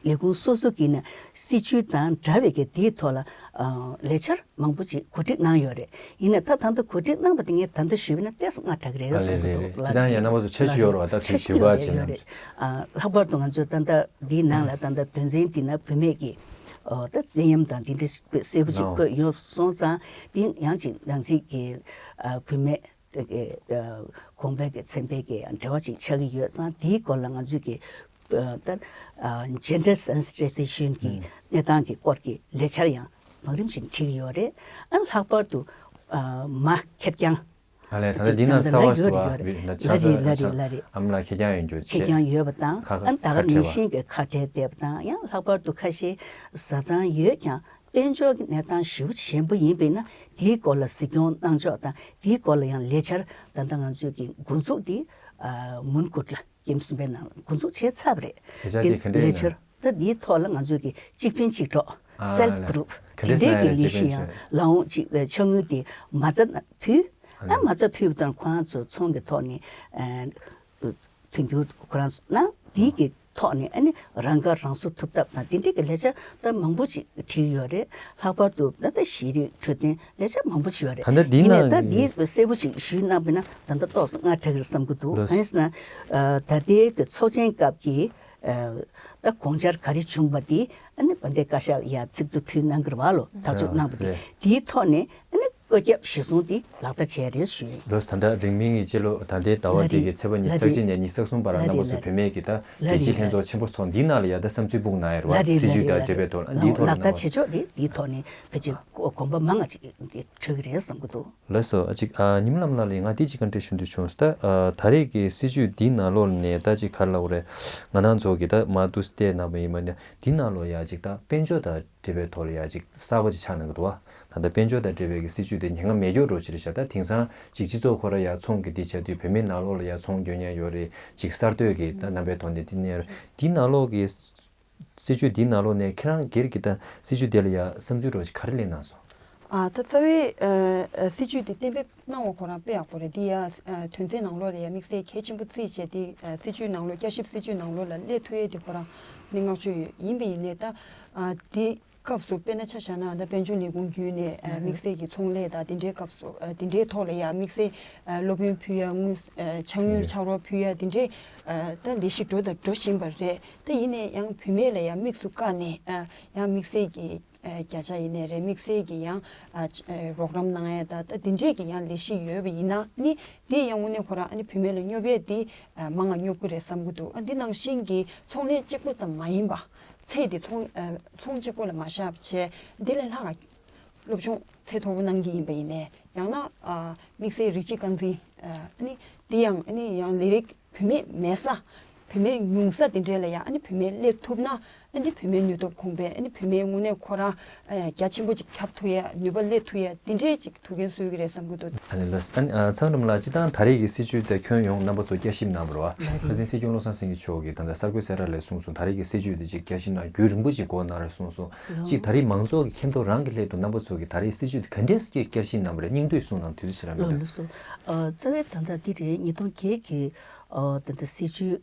ལས་ཁུངས་སོ་སོ་གིས་ནས་སྲིད་བྱུས་དང་འདྲ་བའི་གི་དེའི་ཐོག་ལ་ཨ་ལས་འཆར་མང་པོ་ཅིག་གོ་སྒྲིག་གནང་ཡོད་རེད། ཡིན་ནའི་ད་ད་ལྟ་གོ་སྒྲིག་གནང་བ་དེ་ངས་ད་ལྟ་ཞུས་པ་ན་ཏོག་ཙམ་སྔ་དྲགས་རེད་གསུང་གི་འདུག་ལགས་རེད། ལགས་རེད། ཅི་ལྟར་ཡང་རྣམ་པ་ཚོ་འཆར་གཞི་ཡོད་རེད་བ། ད་འཆར་གཞི་དུས་ཡོད་བཀག་རེད་བྱས་ཡོད་རེད། ནམ། ཨ་ལྷག་པར་དུ་ང་ཚོས་ད་ལྟ་འདིའི་ནང་ལ་ད་ལྟ་དོན་ཚན་འདི་ན་བུད་མེད་ཀྱི་ཨོ་ད་བཙན་གཡེམ་དང་འདི་འདྲ་གསལ་པོ་ཅིག་བཀོད་ཡོད་སོང་ཙང་འདི་ཡང་ཅིག་ནང་སྲིད་ཀྱི་ཨ་བུད་མེད་ཀྱི་ཨ་གོང་འཕེལ་གྱི་ཚན་པའི་གི་འབྲེལ་བ་ཅིག་ཆགས་ཀྱི་ཡོད་ཙང་དེའི་སྐོར་ལ་ང་ཚོས་ཀྱི་ཨ་ད་ཨ་gender sensitization གི་གནས་སྟངས་ཀྱི་སྐོར་གྱི་ལས་འཆར་ཡང་ བང་རིམ་ཞིག་བྲིས་ཡོད་རེད། ཨ་ལྷག་པར་དུ་ཨ་མ་ཁེར་རྐྱང་ཨ་ལས་ད་ལྟ་འདི་ནང་གསར་བ་ཞིག་འདུག་ཨ། ལ་རེད་ལ་རེད་ལ་རེད། ཨ་མ་ལགས་ཁེར་རྐྱང་ཡོད་རྒྱུ་ཁེར་རྐྱང་ཡོད་པ་དང་ཁ་ཁ་ཨ་ད་ག་ཁ་བྲལ་ནང་བཞིན་གྱི་ཁ་བྲལ་བསྡད་པ་དང་ཡང་ལྷག་པར་དུ་ཁ་ཤས་བཟའ་ཚང་ཡོད་ཀྱང་། དཔལ་འབྱོར་གྱི་གནས་སྟངས་ཞེ་པོ་ཞན་པོ་ཡིན་པས་ན་དེའི་སྐོར་ལ་གཟིགས་སྐྱོང་གནང་ཕྱོགས་དང་དེའི་སྐོར་ལ་ཡང་ལས་འཆར་ད་ལྟ་ང་ཚོས་ཀྱི་འགོ་འཛུགས་དེ་ཨ་མོན་གྷོ་ལ་སྐྱེམས་གསུམ་པའི་ནང་འགོ་འཛུགས་བྱས་ཚར་བ་རེད། ལས་འཆར་དེ་དེ་ག་འདྲས་ལས་ཡིན་ན། འཆར་ད་དེའི་ཐོག་ལ་ང་ཚོས་ཀྱི་གཅིག་ཕན་གཅིག་གྲོགས་ཨ་self ལས་group ག་འདྲས་དེ་འདྲའི་གནང་ཡ་གི་རེད་ལས་གཅིག་ཕན་གཅིག་གྲོགས། གཞི་ཡང་ལ་འོང་གཅིག་པའི་ཕྱག་དངུལ་དེ་མ་རྩ་ཕུལ། ཨ་ཨ་ནི་མ་རྩ་ཕུལ་བ་དང་ཁོ་རང་ཚོ་ཚོང་གི་ཐོག་ནས་ཨ། མཐུན་འགྱུར་ཁོ་རང་ཚོ་གནང་དེའི་གི་ཐོག་ནས་ཨ་ནི་རང་ཁ་རང་གསོ་ཐུབ་ཐབས་དང་དེ་འདྲའི་གི་ལས་འཆར་ད་མང་པོ་ཅིག་བྲིས་ཡོད་རེད། ལྷག་པར་དུ་ད་ལྟ་ཤེས་རིག་འཕྲོད་བསྟེན་ལས་འཆར་མང་པོ་ཅིག་ཡོད་རེད། ད་ལྟ་འདི་ཡིན་ནའི་ནང་ད་འདི་གསལ་པོ་ཅིག་ཞུས་གནང་པ་ན་ད་ལྟ་ཏོག་ཙམ་སྔ་དྲགས་རེད་བསམ་གི་འདུག་ལགས། གང་ཡིན་ཟེར་ན་ད་ལྟའི་གི་ཚོགས་ཆེན་སྐབས་ཀྱི་ད་དགོངས་འཆར་ག་རེ་བྱུང་བ་དེ་ཨ་ནི་དཔལ་ལྡན་བཀའ་ཤག་ལ་ཡ་ཚིག་ཐོ་ཕུལ་གནང་གི་རེད་བ་ལོ། ཐག་གཅོད་གནང་བ་དེ་རེད། དེའི་ཐོག་ནས་ཨ་ནི་བཀོད་ཁྱབ་གཞིར་བཟུང་དེ་ལག་བསྟར་བྱས་རེད་ཞུ་ཡིན། ལོས་ད་ལྟ་རིང་མིན་གྱི་སྤྱི་ལོ་ད་ལྟའི་ཟླ་བ་ལ་དེ་རེད། གི་ཚེས་པ་ཉི་ཤུ་རྩ་གཅིག་ནས་ཉི་ཤུ་རྩ་གསུམ་བར་ལ་ལ་རྣམ་པ་རེད་ཚོ་ལ་བུད་མེད་ཀྱི་ད་ལ་རྒྱལ་སྤྱིའི་ལྷན་ཚོགས་ཆེན་པོ་སོགས་འདིའི་ནང་ལ་ཡ་ད་བསམ་ཚུལ་སྤུངས་གནང་ཡོད་རེད་བ། ལ་རེད་སྲིད་ཇུས་ལ་དང་རེད་འབྲེལ་བའི་ཐོག་ལ་འདིའི་ཐོག་ལ་ལག་བསྟར་གནང་བ་བྱེད་ཕྱོགས་དེ་འདིའི་ཐོག་ནས་ཕལ་ཆེར་གོམ་པ་མང་ང་ཅིག་འགྲོ་གི་རེད་བསམ་གི་འདུག་ལགས་སོ། ཨ་ཅིག་ཨ་ཉི་མ་ལམ་ལགས་ལ་ང་འདི་ཅིག་བཀའ་འདྲི་ཞུ་འདོད་བྱུང་། ད་ཨ་ད་རེས་ཀྱི་སྲིད་ཇུས་འདིའི་ནང་ལོགས་ནས་ད་ཅིག་ག་རེ་ལབ་དགོས་རེད། ང་རང་ཚོ་གི་ད་མ་འདུག་བལྟས་གནང་པ་ཡིན་པ་ནས་འདིའི་ནང་ལོགས་ཡ་ཅིག་ད་དཔལ་འབྱོར་དང་འབྲེལ་བའི་ཐོག་ལ་ཡ་ཅིག་གསར་པ་ཅིག་ཆགས་གནང་གི་འདུག་བ། ད་ལྟ་དཔལ་འབྱོར་དང་འབྲེལ་བའི་གི་སྲིད་ཇུས་དེ་ཉེན་ཁ་མེད་མཁན་འདྲ་ཅིག་རེད་ཤག་ད་དེང་སང་ཅིག་སྤྱི་ཚོགས་ཁོ་ར་ཡ་ཚོང་གི་འདི་བྱ་དུས་བོད་མིའི་ནང་ལོགས་ལ་ཡ་ཚོང་རྒྱག་མཁན་ཡོད་རེད། ཅིག་གསར་གཏོད་ཀྱི་ད་རྣམ་པའི་ཐོག་ནས་འདི་ནས་འདིའི་ནང་ལོགས་ཀྱི་སྲིད་ཇུས་འདིའི་ནང་ལོགས་ནས་ཁྱེད་རང་སྒེར་གྱི་ད་སྲིད་ཇུས་དེ་ལ་ཡ་བསམ་ཚུལ་འདྲ་ཅིག་ག་རེ་གླེང་གནང་སོང་། ཨ་ད་རྩ་བའི་ཨ་སྲིད་ཇུས་དེ་གཏན་འབེབས་གནང་བ་ཁོ་རང་དཔེ་ཡག་པོ་རེད། འདི་ཡ་ཨ་དོན་ཚན་ནང་ལོགས་ལ་ཡ་དམིགས་བསལ་གལ་ཆེན་པོ་བརྩིས་བྱས་དེ་ཨ་སྲིད་ཇུས་ནང་ལོགས་བསྐྱར་ཞིབ་སྲིད་ཇུས་ནང་ལོགས་ལ་སླེབས་ཐུབ་ཡས་དེ་ཁོ་རང་ནི་བསྔགས་བརྗོད་ཡོད། ཡིན་པ་ཡིན་ནའི་ད་ཨ་དེ་སྐབས་སུ་དཔེར་ན་ཆ་བཞག་ན་ད་དཔལ་འབྱོར་ལས་ཁུངས་བརྒྱུད་ནས་ཨ་དམིགས་བསལ་གྱི་ཚོང་ལས་དང་དེ་འདྲའི་སྐབས་སུ་ཨ་དེ་འདྲའི་ཐོག་ལ་ཡ་དམིགས་བསལ་ཨ་སློབ་ཡོན་ཕུལ་ཡ་དངུལ་ཨ་ཕྱག་དངུལ་ཕྱག་རོགས་ཕུལ་ཡ་དེ་འདྲའི་ཨ་ད་ལས་གཞི་འགྲོ་དང་འགྲོ་བཞིན་པ་རེད། ད་ཡིན་ནའི་ཡང་བུད་མེད་ལ་ཡང་དམིགས་སུ་བཀར་ནས་ཨ་ཡང་དམིགས་བསལ་གྱི་ཨ་བརྒྱ་ཆ་ཡིན་ནའི་རེད། དམིགས་བསལ་གྱི་ཡང་ཨ་ཨ་རོགས་རམ་གནང་ཡ་ད་ད་དེ་འདྲས་ཀྱི་ཡང་ལས་གཞི་ཡོད་པ་ཡིན་ན་ནི་དེ་ཡང་དངོས་གནས་ཁོ་རང་ཨ་ནི་བུད་མེད་ལ་སྙོབ་ཡས་དེ་ཨ་མང་ང་སྙོབ་ཀྱི་རེད་བསམ་གྱི་འདུག་ཨ་འདི་ནང་བཞིན་གྱི་ཚོང་ལས་གཅིག་པོ་ཙམ་མ་ཡིན་པ། ཚད་དེ་ཚོང་ཨ་ཚོང་གཅིག་པོ་ལ་མ་བཞག་བྱས་འདི་ལས་ལྷག་ག་སློབ་སྦྱོང་ཚད་མཐོ་པོ་གནང་གི་ཡིན་པ་ཡིན་ནའི་ཡང་ན་ཨ་དམིགས་བསལ་རིགས་གཅིག་རྐང་འཛིན་ཨ་ནི་འདི་ཡང་ཨ་ནི་ཡང་ལས་རིགས་བུད་མེད་མེད་ས་བུད་མེད་ཉུང་ས་དེ་འདྲས་ལ་ཡང་ཨ་ནི་བུད་མེད་སླེབས་ཐུབ་ན་ཨ་ནི་བུད་མེད་ནུས་སྟོབས་གོང་འཕེལ་ཨ་ནི་བུད་མེད་དངོས་གནས་ཁོ་རང་ཨ་རྒྱ་ཆེན་པོ་ཅིག་ཁྱབ་ཐུབ་ཡ་ནུས་པ་སླེབས་ཐུབ་ཡ་དེ་འདྲས་ཅིག་ཐུགས་འགན་གསོ་གི་རེད་བསམ་གྱི་འདུག་ཨ་ནི་ལགས་ཨ་ནི་ཨ་ཚང་རིམ་ལགས་སྤྱི་བཏང་ད་རེས་ཀྱི་སྲིད་ཇུས་དེ་ཁྱོན་ཡོངས་རྣམ་པ་ཚོ་བསྐྱར་ཞིབ་གནང་བ་རེད་བ། ལགས་རེད། ཁ་སང་སྲིད་སྐྱོང་བློ་བཟང་སེང་གེ་མཆོག་གིས་ད་ལྟ་གསར་འགོད་གསལ་བསྒྲགས་ལས་གསུངས་སོང་། ད་རེས་ཀྱི་སྲིད་ཇུས་དེ་ཅིག་བསྐྱར་ཞིབ་གནང་རྒྱུན་རིང་པོ་ཅིག་འགོར་གནང་རེད་གསུངས་སོང་། ལགས། ཅིག་ད་རེས་མང་ཚོགས་ཀྱི་མཁྱེན་རྟོགས་རང་གི་སླད་དུ་རྣམ་པ་ཚོ་གིས་ད་རེས་སྲིད་ཇུས་དེ་ག་འདྲས་ཅིག་བསྐྱར་ཞིབ་གནང་བ་རེད། སྙིང་བསྡུས་གསུངས་གནང་དུས་ཚོད་ཞིག་རག་མི་ལགས་འདུག་ལགས་སོ། ཨ་རྩ་བའི་ད་ལྟ་འདི་རེད། ཉིས་སྟོང་བརྒྱད་ཀྱི་ཨ་ད་ལྟ་སྲིད་ཇུས་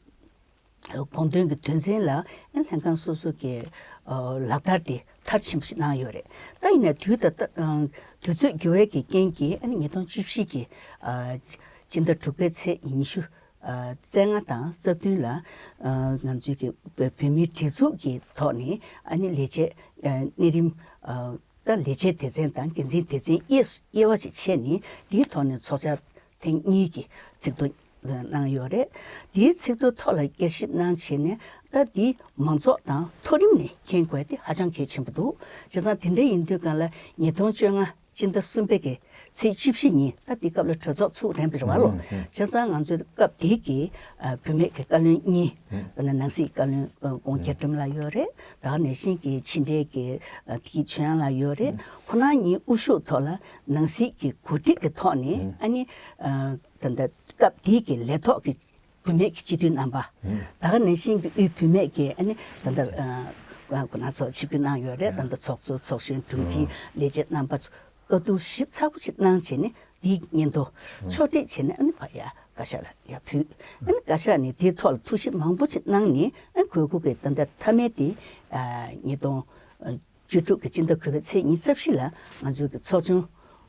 དགོངས་དོན་གྱི་དོན་ཚན་ལ་ཨ་ལྷན་ཁང་སོ་སོ་གི་ཨ་ལག་བསྟར་དེ་མཐར་ཕྱིན་པ་ཞིག་གནང་ཡོད་རེད། ད་ཡིན་ནའི་དུས་ད་ལྟ་ཨ་དུས་ཚོད་འགྱུར་བའི་གི་རྐྱེན་གྱིས་ཨ་ནི་ཉིས་སྟོང་བཅུ་བཞི་གི་ཨ་སྤྱི་ཟླ་དྲུག་པའི་ཚེས་ཉི་ཤུ་ཨ་རྩ་ལྔ་དང་རྩ་བདུན་ལ་ཨ་ང་ཚོའི་གི་བོད་མིའི་སྒྲིག་འཛུགས་ཀྱི་ཐོག་ནས་ཨ་ནི་ལས་བྱེད་ཨ་གནས་རིམ་ཨ་ད་ལས་བྱེད་སྡེ་ཚན་དང་འགན་འཛིན་སྡེ་ཚན་དབྱེ་དབྱེ་བ་ཅིག་ཕྱེ་ནས་འདིའི་ཐོག་ནས་ཚོགས་བཅར་ཐེངས་གཉིས་ཀྱི་ཚིག་ཐོ་གནང་ཡོད་རེད། དེའི་ཚིག་ཐོ་ཐོག་ལ་བསྐྱར་ཞིབ་གནང་བྱས་ནས་ད་འདི་མང་ཚོགས་དང་མཐོ་རིམ་ནས་མཁྱེན་དགོས་དེ་ཧ་ཅང་གལ་ཆེན་པོ་འདུག་བྱས་ཙང་དེ་འདྲ་ཡིན་དུས་གང་ལ་ཉིས་སྟོང་བཅོ་ལྔ་སྤྱི་ཟླ་གསུམ་པའི་གི་ཚེས་བཅུ་བཞི་ཉིན་ད་འདི་སྐབས་ལ་གྲོས་ཚོགས་ཚུགས་རན་པ་རེད་བ་ལོ། ཨུམ་ཨུམ། བྱས་ཙང་ང་ཚོའི་སྐབས་དེའི་གི་ཨ་བུད་མེད་ཀྱི་བཀའ་བློན་གཉིས་ཨུམ་ཨ་ནི་ནང་སྲིད་བཀའ་བློན་ཨ་ཀོང་ཨུམ་རྒྱ་སྒྲོལ་མ་ལགས་ཡོད་རེད། ད་ག་ནང་བཞིན་གྱི་ཕྱི་འབྲེལ་གྱི་ཨ་དེའི་ཆོས་དབྱངས་ལགས་ཡོད་རེད། ཨུམ་ཁོ་རང་གཉིས་དབུ་བཞུགས་ཐོག་ལ་ནང་སྲིད་ཀྱི་གོ་སྒྲིག་གི་ཐོག་ནས་ཨུམ་ཨ་ནི་ཨ་ད་ལྟ་སྐབས་དེའི་གི་ལས་ཐོག་གི་བུད་མེད་ཀྱི་སྤྱི་འཐུས་རྣམ་པ། ད་ག་ནང་བཞིན་གྱི་དབུས་བུད་མེད་ཀྱི་ཨ་ནི་ད་ལྟ་ཨ་ཁོ་ན་ཚོགས་ཆིབས་བསྒྱུར་གནང་ཡོད་རེད། ད་ལྟ་ཚོགས་གཙོ་ཚོགས་གཞོན་དྲུང་ཆེ་ལས་བྱེད་རྣམ་པ་ཚོ་བཀའ་བསྡུར་ཞིབ་ཚགས་པོ་ཞིག་གནང་བྱས་ནས་འདིའི་སྙན་ཐོ་ཕྱོགས་སྒྲིག་བྱས་ནས་ཨ་ནི་ཕ་ཡ་བཀའ་ཤག་ལ་ཡ་ཕུལ། ཨ་ནི་བཀའ་ཤག་ནས་དེའི་ཐོག་ལ་ཐུགས་ཞིབ་མང་པོ་ཞིག་གནང་ནས་ཨ་དགོས་མཁོ་གི་ད་ལྟ་མཐའ་མའི་དེ་ཨ་ཉིས་སྟོང་བཅུ་དྲུག་གི་སྤྱི་ཟླ་དགུ་པའི་ཚེས་ཉི་ཤུ་རྩ་བཞི་ལ་ང་ཚོའི་གི་ཚོགས་ཆུང་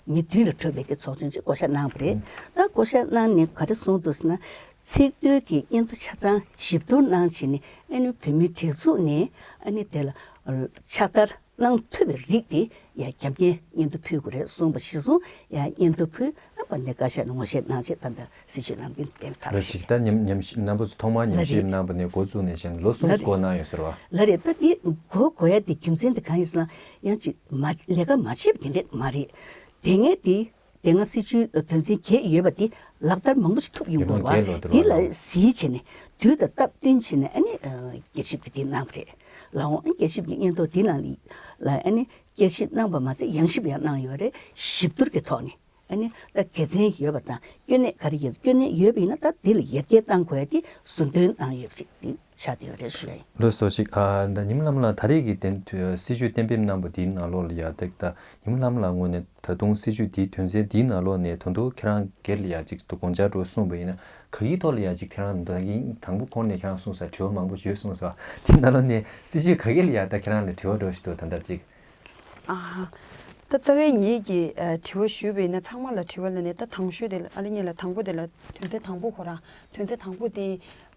མི་བདུན་ལ་གྲུབ་པའི་གི་ཚོགས་ཆུང་ཅིག་བསྐོ་བཞག་གནང་བ་རེད། ད་བསྐོ་བཞག་གནང་ནས་ག་རེ་གསུངས་འདུག་ཟེར་ན། ཚིག་ཐོའི་གི་སྙན་ཐོ་ཆ་ཚང་ཞིབ་བསྡུར་གནང་བྱས་ནས་ཨ་ནི་བོད་མིའི་སྒྲིག་འཛུགས་ནས་ཨ་ནི་དེ་ལ་ཕྱག་བསྟར་ གནང་ཐུབ་པའི་རིགས་དེ་ཡ་རྒྱབ་གཉེར་སྙན་ཐོ་ཕུལ་དགོས་རེད་གསུངས་པ་གཞིར་བཟུང་ཡ་སྙན་ཐོ་ཕུལ། ཨ་པ་ནས་བཀའ་ཤག་ནས་ངོ་ཤེས་གནང་བྱས་ད་ལྟ་སྲིད་བྱུས་ལམ་སྟོན་གཏན་འབེབས་ལ་ཞིག་ད་ཉམས་ཉམས་ཞིབ་རྣམ་པ་ཚོ་ཐོག་མར་ཉམས་ཞིབ་གནང་པ་ནས་འགོ་བཙུགས་ནས་བཞིན་ལོ་གསུམ་ལ་རེད། འགོར་གནང་ཡོད་ཟེར་བ། ལ་རེད། ད་དེ་འགོ་འགོ་ཡ་དེ་རྒྱུ་མཚན་དེ་གང་ཡིན་ཟེར་ན་ཡང་ཅིག་མ་ལས་ཀ་མ་བྱས་པ་དེ་འདྲས་མ་རེད། དེ་སྔའི་དེ་དེ་སྔ་སྲིད་བྱུས་དོན་ཚན་བརྒྱད་ཡོད་པ་དེ་ལག་བསྟར་མང་པོ་ཞིག་ཐུབ་ཡོང་གི་རེད་བ། དེ་ལ་གཟིགས་བྱས་ནས་དུས་དང་སྟབས་བསྟུན་བྱས་ནས་ཨ་ནི་ཨ་དགྱེས་ཞིབ་ཀྱི་དེ་གནང་བ་རེད། ལགས་འོང་། ཨ་དགྱེས་ཞིབ་ཀྱི་སྙན་ཐོ་དེ་ནང་ལ་ཨ་ནི་དགྱེས་ཞིབ་གནང་པ་མ་ཟད་ཡང་ཞིབ་ཡང་གནང་ཡོད་རེད། ཞིབ་བསྡུར་གྱི་ཐོག་ནས། ཨ་ནི་ད་དགེ་མཚན་ཡོད་པ་དང་སྐྱོན་གནད་ག་རེ་ཡོད། སྐྱོན་གནད་ཡོད་པ་ཡིན་ན་ད་དེ་ལ་ཡར་རྒྱས་གཏང་དགོས་ཡ་དེ་ཟུར་འདོན་གནང་ཡོད་པ་ཅིག་དེ་ཆགས་བསྡད་ཡོད་རེད་ཞུ་ཡ་ཡིན། ལགས་སོ་ཅིག་ཨ་ད་ཉི་མ་ལྷ་མོ་ལགས་ད་རེས་ཀྱི་དེ་སྲིད་བྱུས་གཏན་འབེབས་གནང་པ་དེའི་ནང་ལོགས་ལ་ཡ་ད་ད་ཉི་མ་ལྷ་མོ་ལགས་ངོས་ནས་ད་དུང་སྲིད་བྱུས་དེའི་དོན་ཚན་དེའི་ནང་ལོགས་ནས་ད་དུང་ཁྱེད་རང་སྒེར་ལ་ཡ་ཅིག་ད་དགོངས་འཆར་འདྲ་གསུངས་པ་ཡིན་ན་ག་གི་ཐོག་ལ་ཡ་ཅིག་ཁྱེད་རང་ད་གིན་དང་པོ་ཁོང་ནས་ཁྱེད་རང་གསུངས་ས་དྲི་བ་མང་པོ་ཡོད་གསུངས་ས་དེའི་ནང་ལོགས་ནས་སྲིད་བྱུས་ག་གི་ལ་ཡ་ད་ཁྱེད་རང་ལ་དྲི་བ་འདྲ་ཞིག་འདུག་ད་ལྟ་ཅིག་ཨ། ད་རྩ་བའི་ངེད་ཀྱིས་ཨ་དྲི་བ་ཞུས་པ་ཡིན་ན་ཚང་མ་ལ་དྲི་བ་ལ་ནི་ད་དང་ཤོས་དེ་ལ་ཨ་ལེ་ངེད་ལ་དང་པོ་དེ་ལ་དོན་ཚན་དང་པོ་ཁོ་རང་དོན་ཚན་དང་པོ་དེ་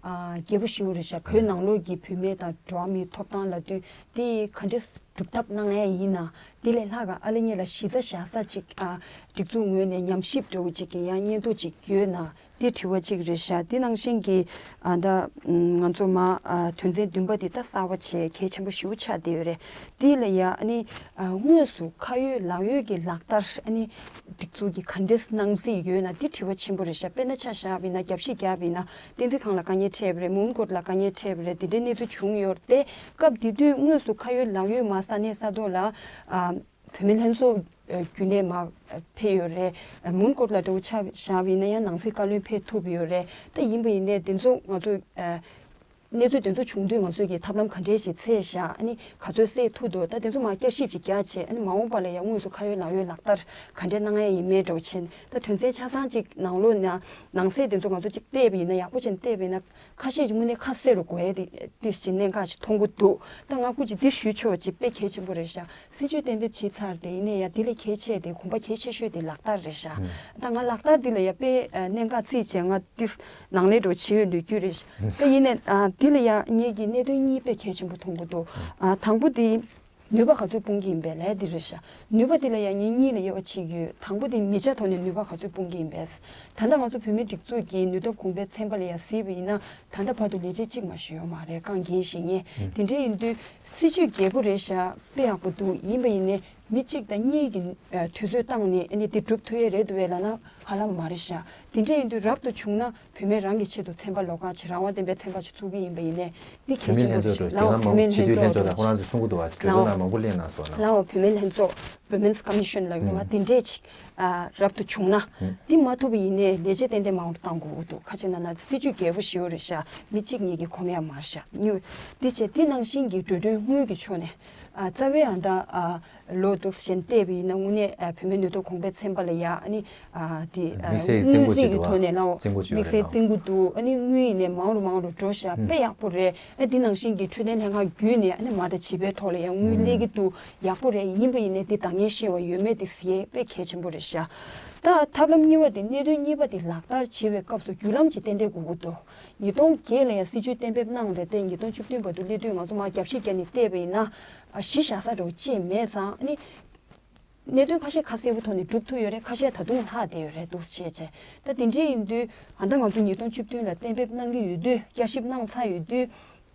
ཨ་རྒྱས་པོ་ཞེ་པོ་རེད་ཤག་བོད་ནང་ལོགས་ཀྱི་བུད་མེད་དང་འགྲོ་བ་མིའི་ཐོབ་ཐང་ལབ་དུས་དེ་ག་འདྲས་སྒྲུབ་ཐབས་གནང་ཡ་ཡིན་ན་དེ་ལས་ལྷག་ག་ཨ་ལེ་ངེད་ལ་གཞི་རྩ་བཞག་ས་ཅིག་ཨ་སྒྲིག་འཛུགས་ངོས་ནས་ཉམས་ཞིབ་འདྲ་བོ་ཅིག་གི་ཡང་སྙན་ཐོ་ཅིག་ཡོད་ན། འདི་དྲི་བ་གཅིག་རེད་ཤག་འདི་ནང་བཞིན་གྱི་ཨ་ད་ང་ཚོ་མ་ཨ་དོན་ཚན་བདུན་པ་འདི་ད་གསར་པ་བྱས་གལ་ཆེན་པོ་ཞེ་པོ་ཆགས་བསྡད་ཡོད་རེད། འདི་ལ་ཡ་ཨ་ནི་ཨ་དངོས་སུ་ཁ་ཡོད་ལག་ཡོད་ཀྱི་ལག་བསྟར་ཨ་ནི་སྒྲིག་འཛུགས་ཀྱི་ག་འདྲས་གནང་རྩིས་ཡོད་ན་འདི་དྲི་བ་ཆེན་པོ་རེད་ཤག་དཔེར་ན་ཆ་བཞག་པ་ཡིན་ན་རྒྱབ་བཤིག་བརྒྱབ་པ་ཡིན་ན་བསྟན་འཛིན་ཁང་ལ་དཀའ་ངལ་འཕྲད་པ་རེད། མོན་གྷོ་ལ་དཀའ་ངལ་འཕྲད་པ་རེད། འདི་འདྲའི་གནས་ཚུལ་བྱུང་ཡོད་རེད་དེ། སྐབས་དེ་དུས་དངོས་སུ་ཁ་ཡོད་ལག་ཡོད་མ་ས་གནས་ས་ཐོག་ལ་ཨ། བུད་མེད་ལྷན་ཚོགས་ཨ་རྒྱུན་ལས་མར་ཨ་ཕེབས་ཡོད་རེད། ཨ་མོན་གྷོ་ལ་འདྲ་བོ་ཆ་བཞག་པ་ཡིན་ན་ཡང་ནང་སྲིད་བཀའ་བློན་ཕེབས་ཐུབ་ཡོད་རེད། ད་ཡིན་པ་ཡིན་ནའི་དེ་ཚོ་ང་ཚོ་ཨ་གནས་ཚུལ་དེ་ཚོ་བྱུང་དུས་ང་ཚོ་གིས་ཐབས་ལམ་ག་འདྲས་ཤིག་འཚོལ་བཞག་ཨ་ནི་ག་ཚོད་སེལ་ཐུབ་འདུག་ད་དེ་ཚོ་མར་བསྐྱར་ཞིབ་ཅིག་རྒྱག་བྱས་ཨ་ནི་མ་འོངས་པ་ལ་ཡང་དངོས་སུ་ཁ་ཡོད་ལག་ཡོད་ལག་བསྟར་ག་འདྲས་གནང་ཡ་ཡིན་མིན་འདྲ་བོ་བྱས་ནས་ད་དོན་ཚན་ཆ་ཚང་ཅིག་ནང་ལོགས་ནས་ནང་གསེས་དེ་ཚོ་ང་ཚོ་ཅིག་བལྟས་པ་ཡིན་ན་ཡག་པོ་བྱས་ནས་བལྟས་པ་ཡིན་ན། ཁ་ཤས་ཀྱིས་དངོས་གནས་ཁ་གསལ་རུ་གོ་ཡ་དེ་ཏིས་ཀྱི་གནད་འགག་ཅིག་མཐོང་གི་འདུག་ད་ང་སྐུ་མཁྱེན་འདི་ཞུ་ཆོག་ཅིག་དཔེ་གལ་ཆེན་པོ་རེད་ཤག་སྲིད་བྱུས་གཏན་འབེབས་བྱས་ཚར་དེ་ཡིན་ནའི་ཡ་དེ་ལས་གལ་ཆེ་ཤོས་དེ་གོམ་པ་གལ་ཆེ་ཤོས་དེ་ལག་བསྟར་རེད་ཤག་ད་ང་ལག་བསྟར་འདི་ལ་ཡ་དཔེ་གནད་འགག་བརྩིས་བྱས་ང་ཏིས་ནང་ལས་འགྲོ་བྱེད་ཡོད་ལོས་རྒྱུས་རེད་ཤག་ད་ཡིན་ནའི་འདི་ལ་ཡ་ངེད་ཀྱི་གནད་དོན་གཉིས་དཔེ་གལ་ཆེན་པོ་མཐོང་གི་འདུག་ད་དང་པོ་དེ། ནུས་པ་ག་ཚོད་སྤུངས་ཀྱི་ཡིན་པས་ལབ་ཡ་འདི་རེད་ཤག་ནུས་པ་འདི་ལ་ཡང་ངས་གཉིས་ལ་དབྱེ་བ་ཕྱེ་གི་ཡོད། དང་པོ་དེ་མི་ཆ་ཐོག་ནས་ནུས་པ་ག་ཚོད་སྤུངས་ཀྱི་ཡིན་པས། ད་ལྟ་ང་ཚོ་བུད་མེད་སྒྲིག་འཛུགས་ཀྱི་ནུས་སྟོབས་གོང་འཕེལ་ཚན་པ་ལ་ཡང་གཟིགས་པ་ཡིན་ན་ད་ལྟ་བར་དུ་ལས་བྱེད་གཅིག་མ་ཞིག་ཡོད་མ་རེད། རྐང་འགན་བཞེས་མཁན་དེ་འདྲ་ཡིན་དུས་སྲིད་བྱུས་རྒྱས་པོ་རེད་ཤག་དཔེ་ཡག་པོ་འདུག་ཡིན་པ་ཡིན་ནའི་མི་གཅིག་དང་གཉིས་ཀྱི་དུས་ཚོད་བཏང་ནས་ཨ་ནི་དེ་འགྲུབ་ཐུབ་ཡས་རེད་འདུག་བས་ལབ་ན་ཧ་ལམ་མ་རེད་ཤག་དེ་འདྲ་ཡིན་དུས་རབ་ཏུ་བྱུང་ན། བུད་མེད་རང་གི་ཆེད་དུ་ཚན་པ་ལོགས་ཀ་བྱེད་རང་དབང་ལྡན་པའི་ཚན་པ་ཞིག་བཙུགས་ཀྱི་ཡིན་པ་ཡིན་ནའི་འདི་གལ་ཆེན་པོ་ཞིག་ལའོ། བུད་མེད་ལྷན་ཚོགས་ལ་ཁོ་རང་ཚོ་གསུང་གི་འདུག་བ། གྲོས་ཚོགས་ནང་མང་པོ་གླེང་གནང་སོང་ན། ལའོ་བུད་མེད་ལྷན་ཚོགས་Women's Commission་ལ་ཡོད་བ་དེ་འདྲས་ཅིག་རབ་ཏུ་བྱུང་ན་འདི་མ་ཐུབ་པ་ཡིན་ནའི་ལས་བྱེད་ཏན་ཏན་མང་རུ་གཏང་དགོས་ཀྱི་འདུག་ཁ་ཅིག་ན་ན་སྲིད་ཇུས་རྒྱས་པོ་ཞིག་ཡོད་རེད་ཤག་མི་གཅིག་གཉིས་ཀྱིས་ཁོམ་ཡ་མ་རེད་ཤག་ཉུ་འདི་བྱས་འདི་ནང་བཞིན་གྱི་འགྲོ་གྲོན་དངུལ་གྱི་ཕྱོགས་ནས་རྩ་བའི་ཨ་ད། ལོ་འདུག་སེ་བྱས་བལྟས་པ་ཡིན་ན་དངོས་གནས་བུད་མེད་ནུས་སྟོབས་གོང་འཕེལ་ཚན་པ་ལ་ཡ་ཨ་ནི་དེ་དམིགས་བསལ་དངུལ་རྩིས་ཀྱི་ཐོག་ནས་ལའོ་དམིགས་བསལ་བརྩི་འགོ་འདུག་ཨ་ནི་དངུལ་ཡིན་ནའི་མང་རུ་མང་རུ་འགྲོ་ཤག་དཔེ་ཡག་པོ་རེད། ཨ་འདི་ནང་བཞིན་གྱི་འཕྲོད་བསྟེན་ལྷན་ཁང་བརྒྱུད་ནས་ཨ་ནི་མ་དང་བྱིས་པའི་ཐོག་ལ་ཡ་དངུལ་སླེབས་ཀྱི་འདུག་ཡག་པོ་རེད། ཡིན་པ་ཡིན་ནའི་དེ་འདང་ངེས་ཤེས་པ་ཡོད་མེད་དེ་གཟིགས་ཡས་དཔེ་གལ་ཆེན་པོ་རེད་ཤག་ད་ཐབས་ལམ་གཉིས་པ་དེ་གནད་དོན་གཉིས་པ་དེ་ལག་བསྟར་བྱེད་པའི་སྐབས་སུ་བརྒྱུད་ལམ་ཅིག་ཏན་ཏན་དགོས་ཀྱི་འདུག་ཉིས་སྟོང་བརྒྱད་ལ་ཡང་སྲིད་ཇུས་གཏན་འབེབས་གནང་རེད་དེ་ཉིས་སྟོང་བཅུ་བདུན་བར་དུ་སླེབས་དུས་ང་ཚོ་མར་རྒྱབ་བཤིག་བརྒྱབ་ནས་བལྟས་པ་ཡིན་ན་གཞི་བཞག་ས་འདྲ་བོ་ཅིག་མེད་ཙང་ཨ་ནི། གནད་དོན་ཁ་ཤས་ཁ་གསལ་པོ་ཐོག་ནས་གྲུབ་ཐུབ་ཡོད་རེད། ཁ་ཤས་ད་དུང་ལྷག་བསྡད་ཡོད་རེད་འདུག་བྱས་བྱས། ད་དེ་འདྲ་ཡིན་དུས་ཨ་ད་ང་ཚོ་ཉིས་སྟོང་བཅུ་བདུན་ལ་གཏན་འབེབས་གནང་གི་ཡོད་དུས་བསྐྱར་ཞིབ་གནང་ཚར་ཡོད་དུས་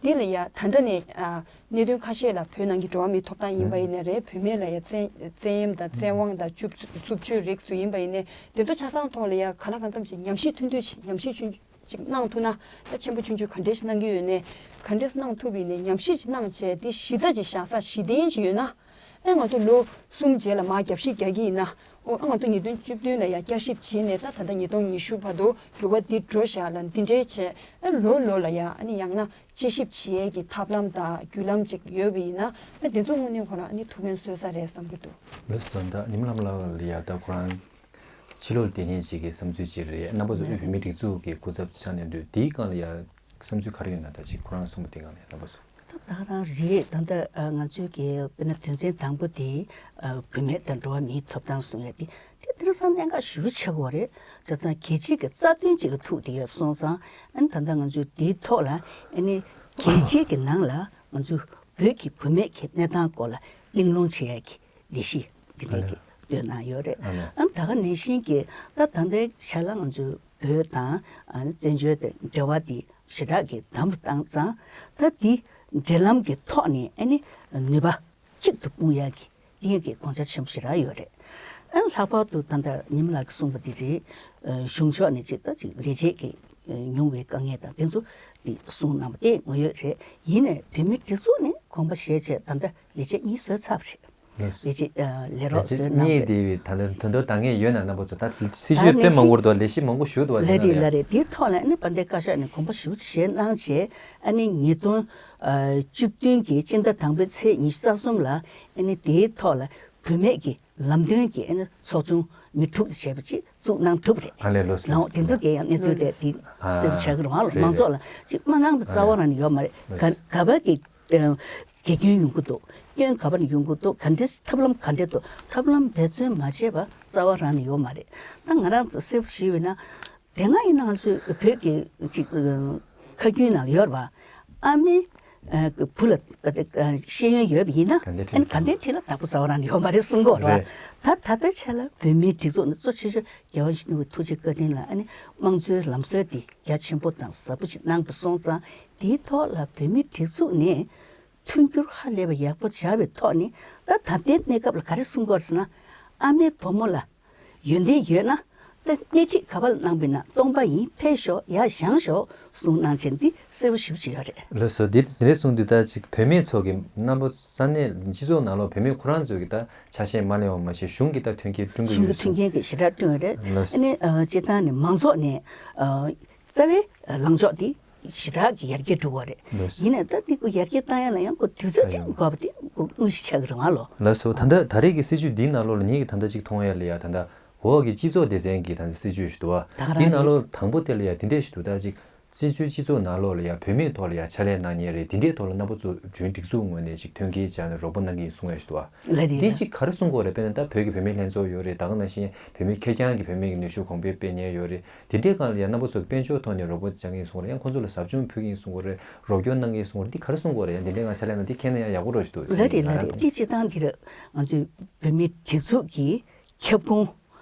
འདི་ལ་ཡ་ད་ལྟ་ནས་ཨ་གནད་དོན་ཁ་ཤས་ལ་བོད་ནང་གི་འགྲོ་བ་མིའི་ཐོབ་ཐང་ཡིན་པ་ཡིན་ནའི་རེད། བུད་མེད་ལ་ཡ་བཙན་བཙན་གཡེམ་དང་བཙན་དབང་དང་རྩུབ་རྩུབ་སྤྱོད་རིགས་སུ་ཡིན་པ་ཡིན་ནའི་དེ་ཚོ་ཆ་ཚང་ཐོག་ལ་ཡ་ག་ལ་གང་འཚམ་ཞིག་ཉམས་ཞིབ་ཐུང་ཐུང་ཞིག་ཉམས་ཞིབ་ཆུང་ཆུང་ཅིག་གནང་ཐུབ་ན་ད་ཆེན་པོ་ཆུང་ཆུང་ག་འདྲས་ཤིག་གནང་གི་ཡོད་ནའི་ག་འདྲས་གནང་ཐུབ་ཡིན་ནའི་ཉམས་ཞིབ་ཅིག་གནང་བྱས་དེ་གཞི་རྩ་ཅིག་བཞག་ས་གཞི་རྟེན་ཅིག་ཡོད་ན། ཨེ་ང་ཚོ་ལོ་གསུམ་རྗེས་ལ་མར་རྒྱབ་བཤིག་རྒྱག་གི་ཡིན་ན། ཨོ་ཨ་ང་ཚོ་ཉིས་སྟོང་བཅུ་བདུན་ལ་ཡང་བསྐྱར་ཞིབ་བྱས་ནས་ད་ད་ལྟ་ཉིས་སྟོང་ཉི་ཤུ་བར་དུ་འགྱུར་བ་འདི་འགྲོ་བཞག་ལ་འདི་འདྲའི་བྱས་ཨེ་ལོ་ལོ་ལ་ཡང་ཨ་ནི་ཡང་ན་དཔྱད་ཞིབ་བྱེད་ཡས་ཀྱི་ཐབས་ལམ་དང་བརྒྱུད་ལམ་ཅིག་ཡོད་པ་ཡིན་ན་ཨེ་དེ་ཚོ་དངོས་གནས་ཁོ་རང་ཨ་ནི་ཐུགས་ཕན་གསོས་ས་རེད་བསམ་གྱི་འདུག་ལགས་སོ། ད་ཉི་མ་ལྷ་མོ་ལགས་ལ་ཡ་ད་ཁོ་རང་ཕྱི་ལོགས་ལ་བསྡད་མཁན་ཅིག་གི་བསམ་ཚུལ་ཅིག་རེད། རྣམ་པ་ཚོ་བོད་མིའི་སྒྲིག་འཛུགས་ཀྱི་སྐུ་ཚབ་ཆགས་ནས་འདུག་དེའི་སྒང་ལ་ཡ་བསམ་ཚུལ་ག་རེ་ཡོད་ན་ད་ཅིག་ཁོ་རང་གསུངས་པ་དེའི་སྒང་ལ་ཡ་རྣམ་པ་ཚོ། ད་ད་རང་རེད། ད་ལྟ་ང་ཚོའི་གི་དཔེར་ན་དོན་ཚན་དང་པོ་དེ་བུད་མེད་དང་འགྲོ་བ་མིའི་ཐོབ་ཐང་གསུང་ཡ་དེ་དེ་དེང་སང་གནད་འགག་ཞེ་པོ་ཆགས་ཀྱི་ཡོད་རེད། བྱས་ཙང་རྒྱལ་སྤྱིའི་གི་རྩ་དོན་ཅིག་ལ་ཐུག་བསྡད་ཡོད་སོང་ཙང་ཨ་ནི་ད་ལྟ་ང་ཚོས་དེའི་ཐོག་ལ་ཨ་ནི་རྒྱལ་སྤྱིའི་གི་ནང་ལ་ང་ཚོ་བོད་ཀྱི་བུད་མེད་ཀྱི་གནས་སྟངས་སྐོར་ལ་ གླེང་སློང་བྱེད་ཡ་གི་ལས་གཞི་དེ་འདྲའི་གི་བཏོན་གནང་ཡོད་རེད། ཨ་ནི་ཨ་ནི་ད་ག་ནང་བཞིན་གྱི་ད་ད་ལྟའི་ཆ་ལ་ང་ཚོའི་བོད་དང་ཨ་ནི་བཙན་བྱོལ་དེ་འབྲེལ་བ་དེ་ཞེ་དྲག་གི་དམ་དུ་བཏང་ཙང་ད་དེ་འབྲེལ་ལམ་གྱི་ཐོག་ནས་ཨ་ནི་ནུས་པ་གཅིག་ཏུ་སྤུངས་ཡ་གི་དེ་ཡང་གི་དགོངས་འཆར་ཆེན་པོ་ཞེ་དྲག་ཡོད་རེད། ཨ་ནི་ལྷག་པར་དུ་ད་ལྟ་ཉི་མ་ལགས་ཀྱིས་གསུངས་པ་དེ་རེད། གཞུང་ཕྱོགས་ནས་ཅིག་ད་ཅིག་ལས་བྱེད་ཀྱི་ཉུང་བའི་དཀའ་ངལ་དང་དེ་ཚོ་དེ་གསུངས་གནང་བ་དེ་དངོས་ཡོད་རེད། ཡིན་ནའི་བོད་མིའི་སྒྲིག་འཛུགས་ནས་དགོངས་པ་བཞེས་བྱས་ད་ལྟ་ལས་བྱེད་གཉིས་བཟོས་ཚར་བ་རེད། ལས་བྱེད་ལས་བྱེད་ཨ་ལས་རོགས་ལས་བྱེད་བཟོས་གནང་གཉིས་བ་དེ་ད་ལྟ་དོན་དུ་འདང་ངེས་ཡོད་ན་རྣམ་པ་ཚོ་ད་སྲིད་ད་ཇུས་དཔེ་ནས་མང་པོ་འདུག་ལས་གཞི་མང་པོ་ཞིག་འདུག་བ། ལས་རེད་ལས་རེད། དེའི་ཐོག་ལ་ཨ་ནི་དཔལ་ལྡན་བཀའ་ཤག་ནས་དགོངས་པ་ཞེ་པོ་ཅིག་བཞེས་གནང་བྱས་ཨ་ནི་ཉིས་སྟོང་བཅུ་བདུན་གྱི་སྤྱི་ཟླ་དང་པོའི་ཚེས་ཉི་ཤུ་རྩ་གསུམ་ལ་ཨ་ནི་དེའི་ཐོག་ལ་བུད་མེད་ཀྱི་ལམ་སྟོན་གྱི་ཨ་ནི་ཚོགས་ཆུང་མི་དྲུག་དང་བྱས་པ་ཅིག་བཙུགས་གནང་གྲུབ་རེད། ཨ་ལས་ལོས་ལོས་ལོས་དེ་ཚོ་གས་ཡང་གནས་ཚུལ་དེ་དེ་ཨ་གསལ་པོ་ཆགས་ཀྱི་རེད་བ། རེད་མང་རེད། ཚོགས་ལ་ཅིག་མ་གནང་པའི་རྩ་བ་རང་ནས་ཡོད་མ་རེད། ལོས་ག་ག་པར་གྱི་དགེ་སྐྱོན་ཡོང་གི་འདུག་སྐྱོན་ག་པར་ཡོང་གི་འདུག་ག་འདྲས་ཐབས་ལམ་ག་འདྲས་འདུག་ཐབས་ལམ་འབད་བརྩོན་མ་བྱས་པ་རྩ་བ་རང་ནས་ཡོད་མ་རེད། ད་ང་རང་ཚོ་གསལ་པོ་ཞུས་པ་ཡིན་ན། དེ་སྔ་ཡིན་ན་ང་ཚོའི་བོད་ཀྱི་ཅིག་ཁ་རྒྱུན་ནང་ལ་ཡོད་རེད་བ། ཨ་མའི་བུ་ལ་ཤེས་ཡོན་ཡོད་པ་ཡིན་ན་ག་འདྲས་ཨ་ནི་ག་འདྲས་ཁྲིད་ལ་བདག་པོ་རྩ་བ་རང་ནས་ཡོད་མ་རེད་གསུང་གི་ཡོད་རེད་བ། རེད། ད་ད་ལྟའི་ཆ་ལ་བོད་མིའི་སྒྲིག་འཛུགས་ནས་གཙོ་ཆེ་ཤོས་རྒྱལ་བ་ཡིད་བཞིན་ནོར་བུའི་ཐུགས་རྗེ་བཀའ་དྲིན་ལ་ཨ་ནི་དམངས་གཙོའི་ལམ་སྲོལ་དེ་རྒྱ་ཆེན་པོ་དང་ཟབ་པོ་ཞིག་གནང་པ་སོང་ཙང་དེའི་ཐོག་ལ་བོད་མིའི་སྒྲིག་འཛུགས་ནས། མཐུན་འགྱུར་ཧ་ལས་པ་ཡག་པོ་བྱ་བའི་ཐོག་ནས་ད་ད་ལྟའི་གནས་སྐབས་ལ་ག་རེ་གསུང་གི་ཡོད་རེད་ཟེར་ན། ཨ་མའི་བུ་མོ་ལ་ཡོན་ཏན་ཡོད་ན་ད་སྣེ་ཁྲིད་ག་པར་གནང་བ་ཡིན་ན་སྟོང་པ་ཡིན། ཕེབས་ཤོག་ཡར་བཞེངས་ཤོག་གསུང་གནང་བྱས་འདི་གསལ་པོ་ཞེ་པོ་ཅིག་ཡོད་རེད། ལགས་སོ། འདི་འདི་འདྲ་གསུངས་དུས་ད་ཅིག་བུད་མེད་ཚོ་གི་རྣམ་པ་ས་གནས་སྤྱི་ཚོགས་ནང་ལོགས་བུད་མེད་ཁོ་རང་ཚོས་ཀྱི་ད་ཆ་ཤས་མ་ལེན་པ་མ་ཟད་གཞུང་གི་ད་མཐུན་རྐྱེན་བསྐྲུན་གྱི་གཞུང་ཡོད་གི་ས། མཐུན་རྐྱེན་གྱི་ཞེ་དྲག་བསྐྲུན་ཡོད་རེད། ལགས་སོ། ཨ་ནི་ཨ་སྤྱིར་བཏང་ནས་མང་ཚོགས་ནས་ཨ། རྩ་བའི་ལངས་ཕྱོགས་དེ་ཞེ་དྲག་གི་ཡར་རྒྱས་འགྲོ་གི་རེད། ལགས་སོ། ཡིན་ནའི་ད་འདི་ཀུ་ཡར་རྒྱས་བཏང་ཡ་ལ་ཡང་ཀུ་དུས་ཚོད་ཅིག་དགོས་པ་དེ་ཀུ་དངོས་གཞི་ཆགས་ཀྱི་རེད་མ་ལོ། ལགས་སོ། ད་ལྟ་ད་རེས་ཀྱི་སྲིད་བྱུས་འདིའི་ནང་ལོགས་ལ་ངེད་ཀྱི་ད་ལྟ་ཅིག་མཐོང་ཡ་ལ་ཡ་ད་ལྟ་འོག་གི་སྤྱི་ཚོགས་སྡེ་ཚན་གྱི་ད་ལྟ་སྲིད་བྱུས་ཞིག་འདུག་བ། ད་ག་རང་འདིའི་ནང་རེད། ལོགས་དང་པོ་དེ་ལ་ཡ་འདི་འདྲས་ཞིག་འདུག་ད་ཅིག་སྤྱི་སྤྱི་སྤྱི་ཚོགས་ནང་ལོགས་ལ་ཡ་བུད་མེད་ཐོག་ལ་ཡ་ཕྱག་ལས་གནང་མཁན་རེད། འདི་འདྲས་ཐོག་ལ་རྣམ་པ་ཚོ་གཞུང་སྒྲིག་འཛུགས་ངོས་ནས་ཅིག་མཐུན་རྐྱེན་སྦྱར་ནས་རོགས་པ་གནང་གི་ཡིན་གསུང་ཡ་ཞིག་འདུག་བ། ལ་རེད་འདི་ལ། ཅིག་ག་རེ་གསུང་དགོས་རེད། དཔེར་ན་ད་བོད་ཀྱི་བུད་མེད་ལྷན་ཚོགས་ཡོད་རེད། ད་ག་ནང་བཞིན་བུད་མེད་ཁེར་རྐྱང་གི་བུད་མེད་ཀྱི་ནུས་ཤུགས་གོང་འཕེལ་སྤེལ་མཁན་ཡོད་རེད། དེ་འདྲའི་སྒང་ལ་ཡང་རྣམ་པ་ཚོ་དཔལ་འབྱོར་ཐོག་ནས་རོགས་པ་བྱ་མཁན་གསུང་རེད། ཡང་ཁོང་ཚོ་ལ་ཟབ་སྦྱོང་ཕུལ་མཁན་གསུང་གི་རེད། རོགས་སྐྱོར་གནང་མཁན་གསུང་རེད། འདི་ག་རེ་གསུང་དགོས་རེད། ཡང་དེ་འདྲའི་ངང་ཆ་ལས་ན་འདི་ཁྱེད་ན་ཡང་ཡག་པོ་རོགས་ཞིག་འདུག་ལ་རེད་ལ་རེད། འདི་སྤྱིར་བཏང་འདི་རེད། ང་ཚོའི་བུད་མེད་སྒྲིག་འཛུགས་ཀྱི་ཁྱབ་ཁོངས་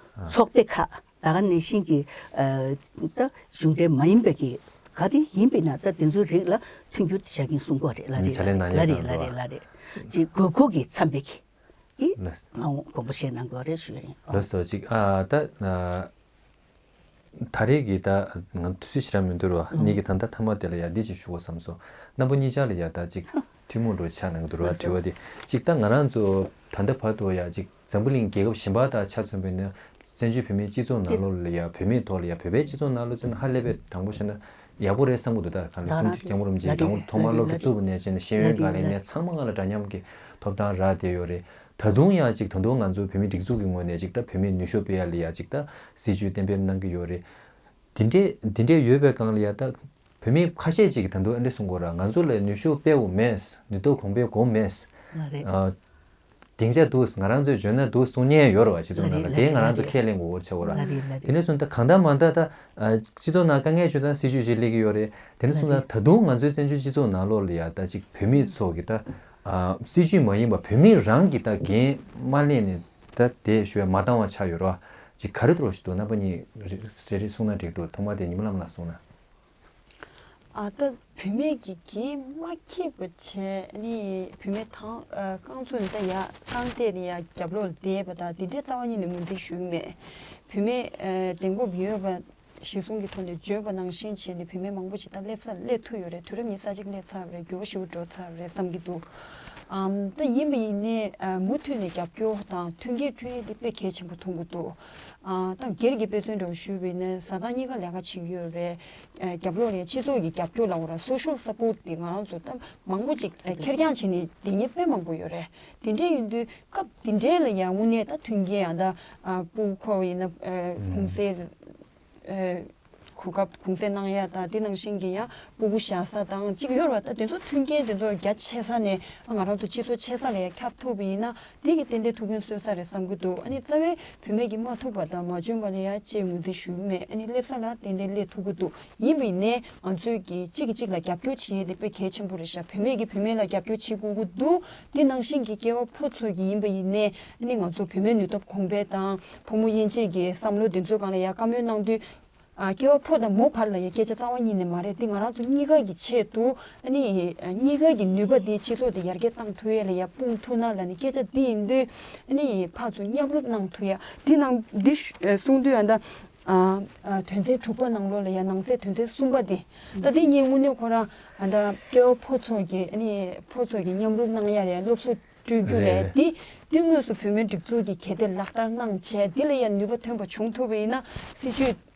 ཚོགས་སྡེ་ཁག་ད་ག་ནང་བཞིན་གྱི་ད་གཞུང་འབྲེལ་མ་ཡིན་པའི་གི་ག་རེ་ཡིན་པས་ན་ད་དེ་ཚོའི་རིགས་ལ་མཐུན་འགྱུར་བྱ་མཁན་གསུང་གི་རེད་ལ་རེད་ལ་རེད་ལ་རེད་ལ་རེད། ཅིག་དགོས་མཁོ་གི་འཚམ་པའི་གི་ཨི་ལགས། ང་དགོངས་པ་བཞེས་གནང་དགོས་རེད་ཞུ་ཡ་ཡིན། ལགས་སོ། ཅིག་ཨ་ད་ད་རེས་ཀྱི་ད་ང་དུས་ཚོད་ཞེ་དྲག་མི་འདུག་ར་བ། ཨང་། ངེད་ཀྱི་ད་ལྟ་མཐའ་མ་དེ་ལ་ཡ་འདི་ཅིག་ཞུ་དགོས་བསམ་སོང་། རྣམ་པ་གཉིས་ཆར་ལ་ཡ་ད་ཅིག་ཐུན་མོང་འགྲོ་ཆ་གནང་གི་འདུག་ར་བ། ལགས་སོ། དྲི་བ་འདི་ཅིག་ད་ང་རང་ཚོ་ད་ལྟ་བར་དུ་ཡ་ཅིག་འཛམ་བུ་གླིང་རྒྱལ་ཁབ་གཞན་པ་དང་ཆ་མཚོན་པ་ཡིན་ན་བཙན་བྱོལ་བོད་མིའི་སྤྱི་ཚོགས་ནང་ལོགས་ལ་ཡ་བོད་མིའི་ཐོག་ལ་ཡ་བོད་པའི་སྤྱི་ཚོགས་ནང་ལོགས་ཚུད་ན་ཧ་ལས་པའི་དྲང་པོ་བཤད་ན་ཡག་པོ་རེད་བསམ་གི་འདུག་ད་གང་ལ་ད་རང་ཀུན་གྱིས་སྐྱབས་མགོན་རིན་པོ་ཆེ་ལ་དང་པོ་ཐོག་མར་སློབ་ཕྲུག་བཙུགས་པ་ནས་བྱས་ནས་ཤེས་ཡོན་སྒང་ལ་ཡིན་ནའི་ཚང་མ་སྒང་ལ་འདྲ་མཉམ་གྱི་ཐོབ་ཐང་རག་བསྡད་ཡོད་རེད། ད་དུང་ཡང་ཅིག་ད་དུང་ང་ཚོ་བོད་མིའི་སྒྲིག་འཛུགས་ཀྱི་ངོས་ནས་ཅིག་ད་བོད་མིའི་ནུས་ཤུགས་སྤེལ་ཡ་ལ་ཡ་ཅིག་ད་སྲིད་ཇུས་གཏན་འབེབས་གནང་གི་ཡོད་རེད། དེ་འདྲས་དེ་འདྲས་ཡོད་པའི་སྒང་ལ་ཡ་ད་བོད་མི་ཁ་ཤས་ཅིག་གིས་ད་དུང་ཨ་འདྲས་གསུང་གི་ཡོད་ར། ང་ཚོ་ལ་ནུས་ཤུགས་སྤེལ་དགོས་མེད། ནུས་སྟོབས་གོང་འཕེལ་དགོས་མེད། ལགས་རེད། ཨ། སྡིངས་ཆ་འདུག་ང་རང་ཚོས་འཇོན་ན་འདུག་གསུང་མཁན་ཡོད་རེད་བ། སྤྱི་ཚོགས་ནང་ལ། ལགས་རེད། དེ་ང་རང་ཚོ་ལགས་རེད། ཁས་ལེན་དགོས་སྐོར་བྱ་དགོས་ར། ལགས་རེད་ལགས་རེད། དེ་འདྲས་སོང་ད་གང་ལྟར་མ་ལྟར་ད་ཨ་སྤྱི་ཚོགས་ནང་དཀའ་ངལ་ཅིག་དང་སྲིད་ཇུས་ཅིག་སླེབས་ཀྱི་ཡོད་རེད། དེ་འདྲས་སོང་ད་ད་དུང་ང་ཚོའི་བཙན་བྱོལ་སྤྱི་ཚོགས་ནང་ལོགས་ལ་ཡ་ད་ཅིག་བོད་མི་ཚོ་གི་ད་ཨ་སྲིད་ཇུས་མ་ཡིན་པ་བོད་མི་རང་གི་ད་འགན་མ་ལེན་ནས་ད་དེ་ཞུ་བའི་མ་བཏང་བ་ཆགས་ཡོད་རེད་བ། ཅིག་ག་རེ་འདྲ་ཞིག་འདུག་རྣམ་པ་གཉིས་རེ་རེ་གསུང་ན་འགྲིག་འདུག་ཐོག་མ་དེ་ཉི་མ་ལྷ་མོ་ལགས་གསུང་ན། ཨ་ད་བུད་མེད་ཀྱི་འགན་མ་འཁྱེར་བ་བྱས་ནི་བུད་མེད་དང་ཨ་རྐང་བཙུགས་ནས་ད་ཡ་རྐང་གཏད་ནས་ཡ་རྒྱབ་ལོགས་ལ་བསྡད་པ་དང་དེ་འདྲའི་རྩ་བ་ཉིད་ནས་ངོས་འཛིན་ཞུ་གི་མེད། བུད་མེད་ཨ་གདེང་སྤོབས་ཡོད་པ་གཞི་བཟུང་གི་ཐོག་ནས་བརྗོད་པ་ནང་བཞིན་བྱས་ནས་བུད་མེད་མང་པོ་ཞིག་ད་སླེབས་ས་སླེབས་ཐུབ་ཡོད་རེད། དུས་རབས་ཉི་ཤུ་རྩ་གཅིག་སླེབས་ཚར་བ་རེད། འགྱུར་བ་ཞེ་པོ་འགྲོ་ཚར་བ་རེད་བསམ་གྱི་འདུག་ཨམ་ད་ཡིན་པ་ཡིན་ནའི་ཨ་མུ་མཐུད་ནས་རྒྱབ་སྐྱོར་དང་མཐུན་རྐྱེན་བསྐྲུན་ཡས་དེ་དཔེ་གལ་ཆེན་པོ་མཐོང་གི་འདུག་ཨ་ད་སྒེར་གྱི་དཔེ་མཚོན་འདྲ་བོ་ཞུས་པ་ཡིན་ན་བཟའ་ཚང་གཉིས་ཀ་ལས་ཀ་བྱེད་ཀྱི་ཡོད་རེད། ཨ་རྒྱབ་ལོགས་ནས་སྤྱི་ཚོགས་ཀྱི་རྒྱབ་སྐྱོར་ལབ་དགོས་ར། སོ་ཤལ་སཔོར་ཊི་དེ་ང་རང་ཚོ་ད་མང་པོ་ཅིག་ཨ་ཁེར་རྐྱང་བྱས་ནས་བསྡད་མཁན་དཔེ་མང་པོ་ཡོད་རེད། དེ་འདྲ་ཡིན་དུས་སྐབས་དེ་འདྲའི་ལ་ཡང་དངོས་གནས་ད་མཐུན་རྐྱེན་ཡང་ད་ཨ་སྤུ་གུ་འཁོར་བ་ཡིན་ན་ཨ་ཨུམ་ཁུངས་སེལ་ཨ་ གོ་སྐབས་གུང་སེང་གནང་ཡ་དང་དེ་ནང་བཞིན་གྱི་ཡང་སྤུ་གུ་བཞག་ས་དང་གཅིག་ཡོད་རེད་བ། ད་དེ་ཚོ་མཐུན་རྐྱེན་དེ་ཚོ་རྒྱ་ཆེ་ས་ནས་ང་རང་ཚོ་སྤྱི་ཚོགས་ཆེ་ས་ལ་ཡང་ཁྱབ་ཐུབ་པ་ཡིན་ན་དེ་གི་ཏན་ཏན་ཐུགས་ཕན་གསོས་ས་རེད་བསམ་གྱི་འདུག་ཨ་ནི་རྩ་བའི་བུད་མེད་ཀྱིས་མ་ཐུབ་པ་དང་མ་འཇོན་པ་ལ་ཡང་ཅེས་ངོས་འཛིན་ཞུ་གི་མེད། ཨ་ནི་སླེབས་ས་ལ་ཏན་ཏན་སླེབས་ཐུབ་ཀྱི་འདུག་ཡིན་པ་ཡིན་ནའི་ང་ཚོས་ཀྱི་གཅིག་གིས་གཅིག་ལ་རྒྱབ་སྐྱོར་བྱེད་ཡས་དེ་དཔེ་གལ་ཆེན་པོ་རེད་ཤག་བུད་མེད་ཀྱིས་བུད་མེད་ལ་རྒྱབ་སྐྱོར་བྱེད་དགོས་ཀྱི་འདུག་དེ་ནང་བཞིན་གྱི་སྐྱེས་པ་ཕོ་ཚོ་གི་ཡིན་པ་ཡིན་ནའི་ཨ་ནི་ང་ཚོ་བུད་མེད་ནུས་སྟོབས་གོང་འཕེལ་དང་ཕོ་མོ་དབྱེ་འབྱེད་ཀྱི་བསམ་བློ་དེ་ཚོའི་སྒང་ལ་ཡ་བཀའ་མོལ་གནང་དུས། ཨ། སྐྱེ་བ་ཕོ་དང་མོ་བར་ལ་ཡ་སྐད་ཆ་རྩ་བ་ཉིད་ནས་མ་རེད། འདི་ང་རང་ཚོ་གཉིས་ཀ་གི་ཆེད་དུ་ཨ་ནི་གཉིས་ཀ་གི་ནུས་པ་འདི་སྤྱི་ཚོགས་འདི་ཡར་རྒྱས་བཏང་ཐུབ་ཡས་ལ་ཡ་སྤུངས་ཐུབ་ན་ལབ་ནས་སྐད་ཆ་འདི་ཡིན་དུས་ཨ་ནི་ཕར་ཚུར་མཉམ་རུབ་གནང་ཐུབ་ཡ། འདི་ནང་འདི་ཞུ་ཨ་གསུང་དུས་ཨ་ད་ཨ་ཨ་དོན་ཚན་དྲུག་པ་ནང་ལོགས་ལ་ཡ་ནང་གསེས་དོན་ཚན་གསུམ་པ་འདི་ད་འདི་ངས་དངོས་གནས་ཁོ་རང་ཨ་ད་སྐྱེ་བ་ཕོ་ཚོ་གི་ཨ་ནི་ཕོ་ཚོ་གི་མཉམ་རུབ་གནང་ཡ་ལ་ཡ་སློབ་གསོ་སྤྲོད་རྒྱུ་རེད། རེད། འདི་འདི་དངོས་སུ་བུད་མེད་སྒྲིག་འཛུགས་ཀྱི་གལ་ཏེ་ལག་བསྟར་གནང་བྱས་འདི་ལ་ཡ་ནུས་པ་ཐོན་པ་བྱུང་ཐུབ་པ་ཡིན་ན་སྲིད་ཇུས།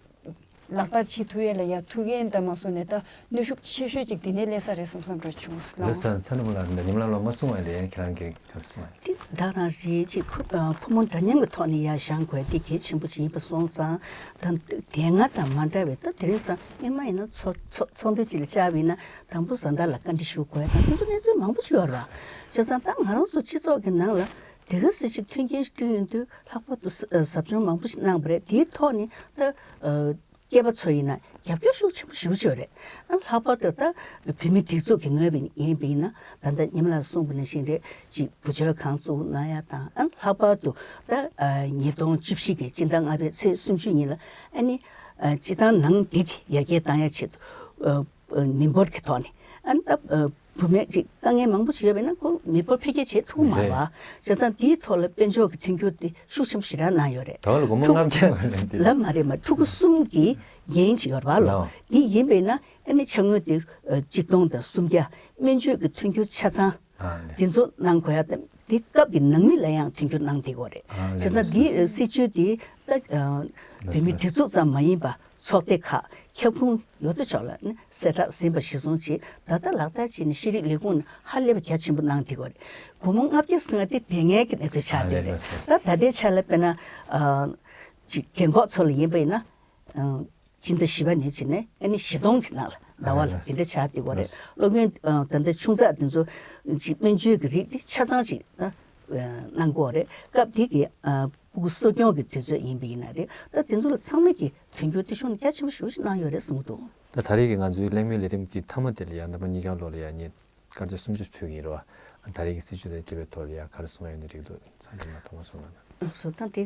ལག་བསྟར་བྱེད་ཐུབ་ཡས་ལ་ཡ་ཐུགས་འགན་དང་མ་སོང་ནས་ད་ནུས་ཤུགས་ཆེ་ཤོས་ཅིག་འདི་ནས་སླེབས་ས་རེད་བསམ་བསམ་འདྲ་བྱུང་ལགས། ལགས་སོ། ཚ་ནུ་མོ་ལགས་འདི་ཉི་མ་ལགས་ལ་མ་གསུང་བ་ལས་ཁྱེད་རང་གིས་ག་རེ་གསུང་བ། དེ་ད་རང་རེད་ཅིག་ཕུ་ཨ་ཕོ་མོ་འདྲ་མཉམ་གྱི་ཐོག་ནས་ཡར་བཞེངས་དགོས་དེ་གལ་ཆེན་པོ་ཅིག་ཡིན་པ་སོང་ཙང་ད་དེ་སྔ་དང་མ་འདྲ་བའི་ད་དེ་རིང་སང་སྔོན་མ་ཡིན་ན་ཚོགས་ཚོགས་ཚོགས་འདུ་ཅིག་ལ་བཅར་བ་ཡིན་ན་དང་པོ་བཟའ་ཟླ་ལ་བཀའ་འདྲི་ཞུ་དགོས་དང་དེ་ཚོ་གནས་ཚུལ་མང་པོ་ཞིག་ཡོད་རེད་བ། བྱས་ཙང་ད་ང་རང་ཚོ་སྤྱི་ཚོགས་ཀྱི་ནང་ལ་དེ་ག་ཟེ་ཅིག་མཐུན་རྐྱེན་ཞིག་བསྐྲུན་ཡོང་དུས་ལྷག་པར་དུ་ཟབ་སྦྱོང་མང་པོ་ཞིག་གནང་བ་རེད། དེའི་ཐོག་ནས་ད་ཨ། སྐྱེས་པ་ཚོ་ཡིན་ན་རྒྱབ་སྐྱོར་ཤུགས་ཆེན་པོ་ཞུ་ཆོག་རེད། ཨ་ལྷག་པར་དུ་ད་བུད་མེད་སྒྲིག་འཛུགས་ཀྱི་ངོས་ཡིན་པ་ཡིན་ན་ད་ལྟ་ཉི་མ་ལགས་གསུངས་པ་ནང་བཞིན་རེད་ཅིག་བུ་བཅོལ་ཁང་བཙུགས་གནང་ཡ་དང་ཨ་ལྷག་པར་དུ་ད་ཉིས་སྟོང་བཅུ་བཞི་གི་སྤྱི་ཟླ་ལྔ་པའི་ཚེས་སུམ་ཅུ་ཉིན་ལ་ཨ་ནི་སྤྱི་བཏང་ནང་འདི་ཡར་རྒྱས་བཏང་ཡ་ཆེད་དུ་མི་འབོར་གྱི་ཐོག་ནས་ཨ་ནི་ད། བུད་མེད་ཅིག་དཀའ་ངལ་མང་པོ་ཞིག་ཡོད་པས་ན་ཁོ་མི་འབོར་འཕེལ་རྒྱས་བྱེད་ཐུབ་མ་རེད་བ། བྱས་ཙང་དེའི་ཐོག་ལ་དཔལ་འབྱོར་གྱི་མཐུན་འགྱུར་དེ་ཤུགས་ཆེན་པོ་ཞེ་དྲག་གནང་ཡོད་རེད། ད་བར་ལ་སྒོར་མོ་ཕྲུ་ལྔ་བརྒྱ་ལ་ལེན་དེ་ལབ་མ་རེད་མ་ཕྲུ་གུ་གསུམ་གྱི་ཡན་ཅིག་ཡོད་རེད་བ་ལོ། ལོ། དེ་ཡིན་པས་ན་ཨ་ནི་ཕྱག་དངུལ་དེ་གཅིག་སྟོང་དང་སུམ་བརྒྱ་སྨན་བཅོས་ཀྱི་མཐུན་འགྱུར་ཆ་ཚང་ཨ་ལེ། དེ་ཚོ་གནང་དགོས་ཡ་དང་དེ་སྐབས་ཀྱི་ནང་མི་ལ་ཡང་མཐུན་འགྱུར་གནང་བསྡད་ཡོད་རེད། ཨ་ལེ། བྱས་ཙང་དེ་སྲིད་ཇུས་དེ་ད་བོད་མི་སྒྲིག་འཛུགས་ཙམ་མ་ཡིན་པ། ཚོགས་སྡེ་ཁག་ཁྱབ་ཁོངས་ཡོད་དོ་ཅོག་ལ་ནི་གསལ་བསྒྲགས་ཟིན་པ་གཞིར་བཟུང་བྱས་ད་ལྟ་ལག་བསྟར་བྱས་ནས་ཤེས་རིག་ལས་ཁུངས་ནས་ཧ་ལས་པ་རྒྱ་ཆེན་པོ་གནང་བསྡད་ཡོད་རེད། སྒོར་མོ་ལྔ་བརྒྱ་ཟིན་པ་དེ་དེ་སྔའི་གི་གནས་ཚུལ་ཆགས་བསྡད་རེད། ད་ད་ལྟའི་ཆ་ལ་དཔེར་ན་ཅིག་རྒན་འཁོགས་ཚོ་ལ་ཡིན་པ་ཡིན་ན་སྤྱི་ཟླ་བཞི་པ་ནས་བྱས་ནས་ཨ་ནི་བཞི་སྟོང་གི་ནང་ལ་ཟླ་བ་ལ་དེ་འདྲ་ཆགས་བསྡད་ཡོད་རེད། སློབ་ཡོན་ད་ལྟ་ཆུང་ཙག་དེ་ཚོ་ཅིག་སྨན་བཅོས་ཀྱི་རིགས་དེ་ཆ་ཚང་ཅིག་ད། གནང་དགོས་རེད། སྐབས་དེ་གི་ཨ་སྤུ་གུ་གསོ་སྐྱོང་གི་དུས་ཚོད་ཡིན་པ་ཡིན་ན་རེད། ད་དེ་ཚོ་ལ་ཚང་མ་གི་དོན་འཁྱོལ་དེ་ཤུགས་རྒྱ་ཆེན་པོ་ཞེ་པོ་ཞིག་གནང་ཡོད་རེད་གསུངས་འདུག་ད་ད་རེས་ཀྱི་ང་ཚོའི་གླེང་མོལ་ལས་རིམ་དེ་མཐའ་མ་དེ་ལ་ཡང་རྣམ་པ་གཉིས་ཀྱི་ལོགས་ལ་ཡང་ངས་སྐར་ཆ་སུམ་ཅུ་ཕུལ་གྱི་ཡིན་རེད་བ། ད་རེས་ཀྱི་སྲིད་བྱུས་དང་འབྲེལ་བའི་ཐོག་ལ་ཡང་ག་རེ་གསུང་ཡ་ཡོད་ན་འགྲིག་འདུག་ཚང་མ་ཐོག་མ་གསུང་གནང་། སོ་ད་དེ་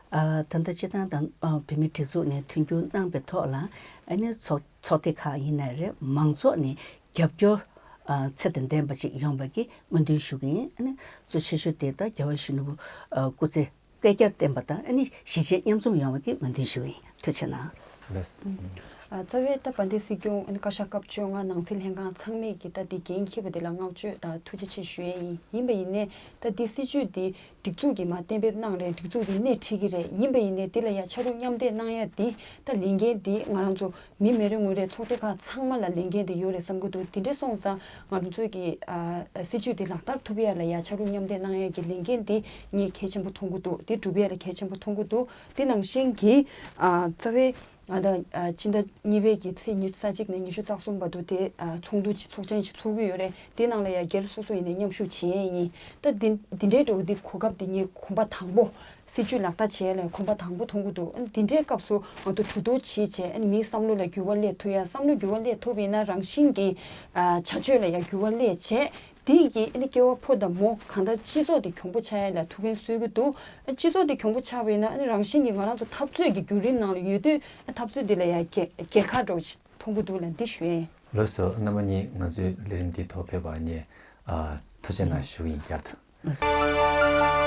ཨ་ད་ལྟ་སྤྱི་བཏང་དང་ཨ་བོད་མིའི་སྒྲིག་འཛུགས་ནས་མཐུན་འགྱུར་གནང་པའི་ཐོག་ལ་ཨ་ནི་ཚོགས་ཚོགས་སྡེ་ཁག་ཡིན་ནའི་རེད། མང་ཚོགས་ནས་རྒྱབ་སྐྱོར་ཨ་ཚད་དང་ལྡན་པ་ཅིག་ཡོང་བ་གི་སྨོན་འདུན་ཞུ་གི་ཡིན། ཨ་ནི་གཙོ་ཆེ་ཤོས་དེ་ད་རྒྱལ་བ་ཡིད་བཞིན་ནོར་བུ་ཨ་སྐུ་ཚེ་བསྐལ་བརྒྱར་བརྟན་པ་དང་ཨ་ནི་གཞིས་བྱེས་མཉམ་འཛོམས་ཡོང་བ་གི་སྨོན་འདུན་ཞུ་གི་ཡིན། ཐུགས་རྗེ་གནང་། ལགས་སོ། ཨ་རྩ་བའི་ད་དཔལ་ལྡན་སྲིད་སྐྱོང་ཨ་ནི་བཀའ་ཤག་སྐབས་བཅོ་ལྔ་ནང་སྲིད་ལྷན་ཁང་ཚང་མས་ཀྱི་ད་དེ་འགན་འཁྱེར་བ་དེ་ལ་བསྔགས་བརྗོད་དང་ཐུགས་རྗེ་ཆེ་ཞུ་ཡས་ཡིན། ཡིན་པ་ཡིན་ནའི་ད་དེ་སྲིད་བྱུས་དེ་སྒྲིག་འཛུགས་ཀྱིས་མར་གཏན་འབེབས་གནང་རེད། སྒྲིག་འཛུགས་ཀྱིས་སྣེ་ཁྲིད་ཀྱི་རེད། ཡིན་པ་ཡིན་ནའི་འདི་ལ་ཡ་ཕྱག་རོགས་མཉམ་འདེགས་གནང་ཡ་འདི་ད་ལས་འགན་འདི་ང་རང་ཚོ་མི་མི་རེ་ངོ་རེ་ཚོགས་སྡེ་ཁག་ཚང་མ་ལ་ལས་འགན་འདི་ཡོད་རེད་བསམ་གྱི་འདུག་དེ་འདྲ་སོང་ཙང་ང་རང་ཚོས་ཀྱི་ཨ་སྲིད་བྱུས་འདི་ལག་བསྟར་ཐུབ་ཡ་ལ་ཡ་ཕྱག་རོགས་མཉམ་འདེགས་གནང་ཡ་གི་ལས་འགན་འདི་ངས་གལ་ཆེན་པོ་མཐོང་གི་འདུག་དེ་སྒྲུབ་ཡ་ལ་གལ་ཆེན་པོ་མཐོང་གི་འདུག་དེ་ནང་བཞིན་གྱི་ཨ་རྩ་བའི་ཨ་ད་ཨ་སྤྱི་ཟླ་གཉིས་པའི་གི་ཚེས་ཉི་ཤུ་རྩ་གཅིག་ནས་ཉི་ཤུ་རྩ་གསུམ་བར་དུ་དེ་ཨ་ཚོགས་འདུ་ཅིག་ཚོགས་ཆེན་ཞིག་ཚོགས་ཀྱི་ཡོད་རེད། དེ་ནང་ལ་ཡང་སྒེར་སོ་སོ་ཡིན་ནའི་མཉམ་ཞུགས་བྱེད་ཡས་ཡིན། ད་འདི་འདི་འདྲའི་འགྲོ་འདི་གོ་སྐབས་འདི་ངས་གོམ་པ་དང་པོ་སྲིད་ཇུས་ལག་བསྟར་བྱེད་ཡས་ལ་གོམ་པ་དང་པོ་མཐོང་གི་འདུག་འདི་འདྲའི་སྐབས་སུ་ང་ཚོ་གྲོས་བསྡུར་བྱེད་བྱས་མིའི་བསམ་བློ་ལ་འགྱུར་བ་སླེབས་ཐུབ་ཡ། བསམ་བློ་འགྱུར་བ་སླེབས་ཐུབ་ཡིན་ན་རང་བཞིན་གྱི་བྱ་སྤྱོད་ལ་ཡང་འགྱུར་བ་སླེབས་བྱས། དེ་ཡིས་ཀྱིས་ཨ་ནི་སྐྱེ་བ་ཕོ་དང་མོ་གང་ལྟར་སྤྱི་ཚོགས་དེ་གྱོང་པོ་ཆགས་ཡ་ལ་ཐུགས་ཕན་གསོས་ཀྱི་འདུག་སྤྱི་ཚོགས་དེ་གྱོང་པོ་ཆགས་པ་ཡིན་ན་ཨ་ནི་རང་བཞིན་གྱིས་ང་རང་ཚོ་འཐབ་རྩོད་ཀྱི་བརྒྱུད་རིམ་ནང་ལ་ཡོད་དུས་འཐབ་རྩོད་འདི་ལ་ཡ་རྒྱལ་རྒྱལ་ཁ་འདྲ་བོ་ཞིག་མཐོང་གི་འདུག་ལ་འདི་ཞུ་ཡ་ཡིན། ལགས་སོ། རྣམ་པ་གཉིས་ང་ཚོའི་ལས་རིམ་འདིའི་ཐོག་ཕེབས་པ་ངས་ཨ་ཐུགས་རྗེ་གནང་ཞུ་གི་ཡིན་བསྐྱར་དུ། ལགས་སོ།